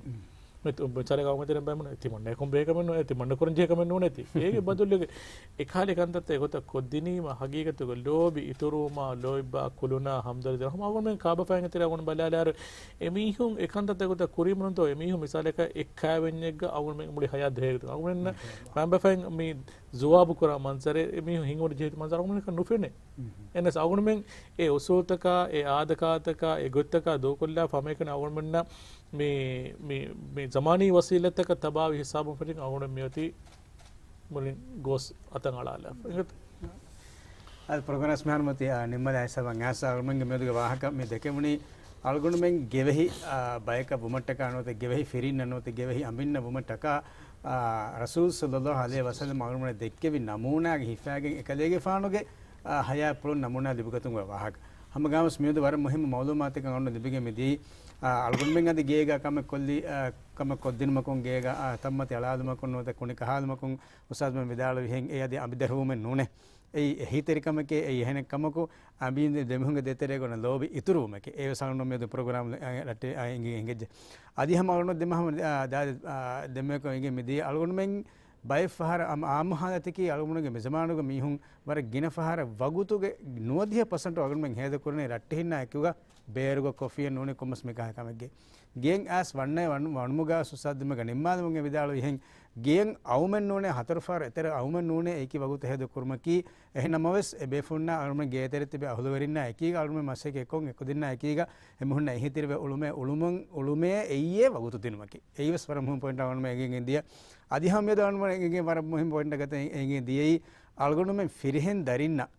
މި-، މި-، މިސާލަކަށް އަޅުގަނޑުމެން ބައިމީހުން ތިމަންނަ އެކަން ބޭކަމެއް ނޫނޭ، ތިމަންނަ ކުރަންޖެހޭ ކަމެއް ނޫނޭ ތި. އޭގެ ބަދަލުގަ އެކަހަލަ ކަންތައްތައް އެގޮތަށް ކޮށްދިނީމަ، ހަގީގަތުގަ ލޯބި އިތުރުވުމާ، ލޯތްބާ ކުލުނާ، ހަމްދަރްދީ ދިނުން ހަމަ އަޅުގަނޑުމެން ކާބަފައިންގެ ތެރެއަށް އަޅުގަނޑު ބަލާލާއިރު، އެމީހުން އެކަންތައްތައް އެގޮތަށް ކުރީމަ ނޫންތޯ، އެމީހުން މިސާލަކަށް އެއްކައިވެންޏެއްގަ އަޅުގަނޑުމެން މުޅި ހަޔާތް ދެހޭގޮތަށް އަޅުގަނޑުމެންނަށް ކާބަފައިން މި ޒުވާބު ކުރާ މަންޒަރެއް އެ މީހުން ހިނގުމަށް ޖެހޭ މަންޒަރު އަޅުގަނޑަކަށް ނުފެނޭ. އެހެނަސް އަޅުގަނޑުމެން އެ އުސޫލުތަކާ، އެ އާދަކާތަކާ، އެ ގޮތްތަކާ ދޫކޮށްލާފަ ހަމައެކަނި އަޅުގަނޑުމެންނަށް މި، މި، މި ޒަމާނީ ވަސީލަތްތަކަށް ތަބާވި ހިސާބުން ފެށިގެން އަޅުގަނޑު މިއޮތީ މުޅިން ގޯސް އަތަށް އަޅާލާފަ. އެނގޭތަ؟ އަދި ޕްރޮގްރާމް މިހާރު މަތި، އާ، ނިންމާލާ ހިސާބަށް އައިސް އަޅުގަނޑުމެންގެ މިއަދުގެ ވާހަކަ މި ދެކެވުނީ އަޅުގަނޑުމެން ގެވެހި، އާ، ބަޔަކަށް ވުމަށްޓަކާ ނުވަތަ ގެވެހި ފިރިންނަށް ނުވަތަ ގެވެހި އަނބިންނަށް ވުމަށްޓަކާ، އާ، ރަސޫލު ޞައްލައްލާހު ޢަލައިހި ވަސައްލަމް އަޅުގަނޑުމެންނަށް ދެއްކެވި ނަމޫނާގެ ހިފާގެން އެކަލޭގެފާނުގެ، އާ، ޙަޔާތްޕުޅުން ނަމޫނާ ލިބިގަތުމުގެ ވާހަކަ. ހަމަގައިމުވެސް މިއަދު ވަރަށް މުހިއްމު މައުލޫމާތެއް އަޅުގަނޑު ލިބިގެން މިދިޔައީ، އާ، އަޅުގަނޑުމެން އަދި ގޭގަ ކަމެއް ކޮށްލި، އާ، ކަމެއް ކޮށްދިނުމަކުން ގޭގަ، އާ، ތައްމަތި އަޅާލުމަކުން ނުވަތަ ކުނި ކަހާލުމަކުން އުސްތާޛުމެން ވިދާޅުވިހެން އެ އަދި އަނބިދަރުވުމެއް ނޫނޭ. އެއީ އެހީތެރިކަމެކޭ، އެއީ އެހެނެއް ކަމަކު، އަނބި ދެމީހުންގެ ދޭތެރޭގަ އޮންނަ ލޯބި އިތުރުވުމެކޭ. އެވެސް އަޅުގަނޑު މިއަދު ޕްރޮގްރާމް އަ، ރައްޓެ، އަ، އެނގި، އެނގިއްޖެ. އަދި ހަމަ އަޅުގަނޑު ދެމަހަމަ، އާ، ދާދި، އާ، ދެމެކޮށް އެނގި މިދިޔަ އަޅުގަނޑުމެން ބައެއް ފަހަރަށް އަމް، އާއްމު ހާލަތަކީ އަޅުގަނޑުގެ މިޒަމާނުގެ މީހުން ވަރަށް ގިނަ ފަހަރަށް ވަގުތުގެ ނުވަދިހަ ޕަސެންޓު އަޅުގަނޑުމެން ހޭދަކުރަނީ ރައްޓެހިންނާ އެކުގަ ބޭރުގަ ކޮފީއެއް ނޫނީ ކޮންމެސް މިކަހަލަ ކަމެއްގައި. ގެއިން އައިސް ވަންނަ ވަން، ވަނުމުގަ އުސްތާޛު ދެމެގަ ނިންމާލުމުގެ ވިދާޅުވިހެން ގެއިން އައުމެއް ނޫނޭ، ހަތަރު ފަހަރު އެތެރެ އައުމެއް ނޫނޭ އެކި ވަގުތު ހޭދަ ކުރުމަކީ. އެހެން ނަމަވެސް އެ ބޭފުޅުންނާ އަޅުގަނޑުމެން ގޭތެރެ ތިބި އަހުލުވެރިންނާ އެކީގަ އަޅުގަނޑުމެން މަސައްކަތް ކޮށް އެކުދިންނާ އެކީގަ އެމީހުންނަށް އެހީތެރިވެ އުޅުމޭ، އުޅުމުން، އުޅުމޭ އެއްޔޭ ވަގުތު ދިނުމަކީ. އެއީވެސް ވަރަށް މުހިންމު ޕޮއިންޓަކަށް އަޅުގަނޑުމެން އެނގިގެން ދިޔަ. އަދި ހަމަ މިއަދު އަޅުގަނޑުމެން އެނގިގެން ވަރަށް މުހިންމު ޕޮއިންޓަށް ގަތަން އެނގިގެން ދިޔައީ އަޅުގަނޑުމެން ފިރިހެން ދަރިންނަށް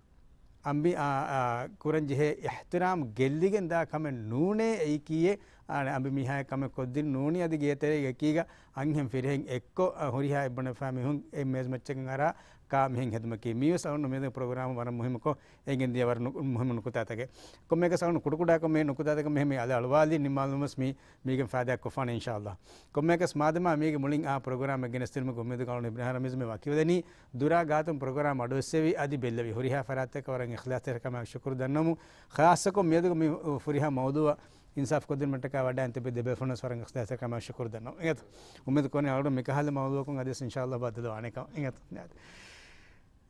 އަނބި، އާ، އާ، ކުރަން ޖެހޭ އިޙްތިރާމް ގެއްލިގެން ދާ ކަމެއް ނޫނޭ އެއީކީއެއް. އާނ، އަނބި މީހާއަށް ކަމެއް ކޮށްދިން ނޫނީ އަދި ގޭތެރޭގަ އެކީގަ އަންހެން ފިރިހެން އެއްކޮށް، އާ، ހުރިހާ އެއްބަނޑުފާ މީހުން އެއް މޭޒުމައްޗަކަށް އަރާ ކާ މިހެން ހެދުމަކީ. މީވެސް އަޅުގަނޑު މިއަދު ޕްރޮގްރާމް ވަރަށް މުހިއްމުކޮށް އެނގެން ދިޔަ ވަރަށް ނު، މުހިއްމު ނުކުތާތަކެއް. ކޮންމެއަކަސް އަޅުގަނޑު ކުޑަކުޑަކޮށް މި ނުކުތާތަކަށް މިހެން މި އަލަށް އަޅުވާލީ ނިންމާލުމަސް މީ މީގެން ފައިދާ ކޮށްފާނެ އިންޝާﷲ. ކޮންމެއަކަސް މާދަމާ މީގެ މުޅިން އާ ޕްރޮގްރާމެއް ގެނެސްދިނުމުގެ އުއްމީދުގަ އަޅުގަނޑު އިބްރާހިމް ރަމީޒު މި ވަކިވެލަނީ، ދުރާ ގާތުން ޕްރޮގްރާމް އަޑުއެއްސެވި އަދި ބެއްލެވި ހުރިހާ ފަރާތްތަކަށް ވަރަށް އިޚްލާޞްތެރިކަމާއެކު ޝުކުރު ދަންނަމު، ޚާއްޞަކޮށް މިއަދުގެ މި ފުރިހާ މައުޟޫޢަށް އިންސާފް ކޮށްދިނުމަށްޓަކާ ވަޑައިން ތިބި ދެބޭފުޅުންނަސް ވަރަށް އިޚްލާޞްތެރިކަމާއެކު ޝުކުރު ދަންނަމު. އިނގޭތަ؟ އުއްމީދު ކުރަނީ އަޅުގަނޑު މިކަހަލަ މައުޟޫޢަކުން އަދިވެސް އިންޝާﷲ ބައްދަލުވާނެކަމަށް. އިނގޭތަ؟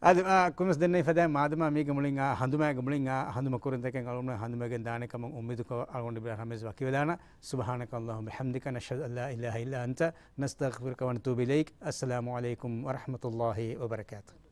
އަދި، އާ، ކޮންމެސް ދެންނެވި ފަދައިން މާދަމާ މީގެ މުޅިން އާ ހަނދުމާގެ މުޅިން އާ ހަނދުމަ ކުރިންތަކެއް އަޅުގަނޑު ހަނދުމަގެން ދާނެ ކަމަށް އުއްމީދުކޮށް އަޅުގަނޑު އިބްރާހިމް ރަމީޒު ވަކިވެލާނަ. سبحانك اللهم وبحمدك، نشهد أن لا إله إلا أنت، نستغفرك ونتوب إليك. السلام عليكم ورحمة الله وبركاته.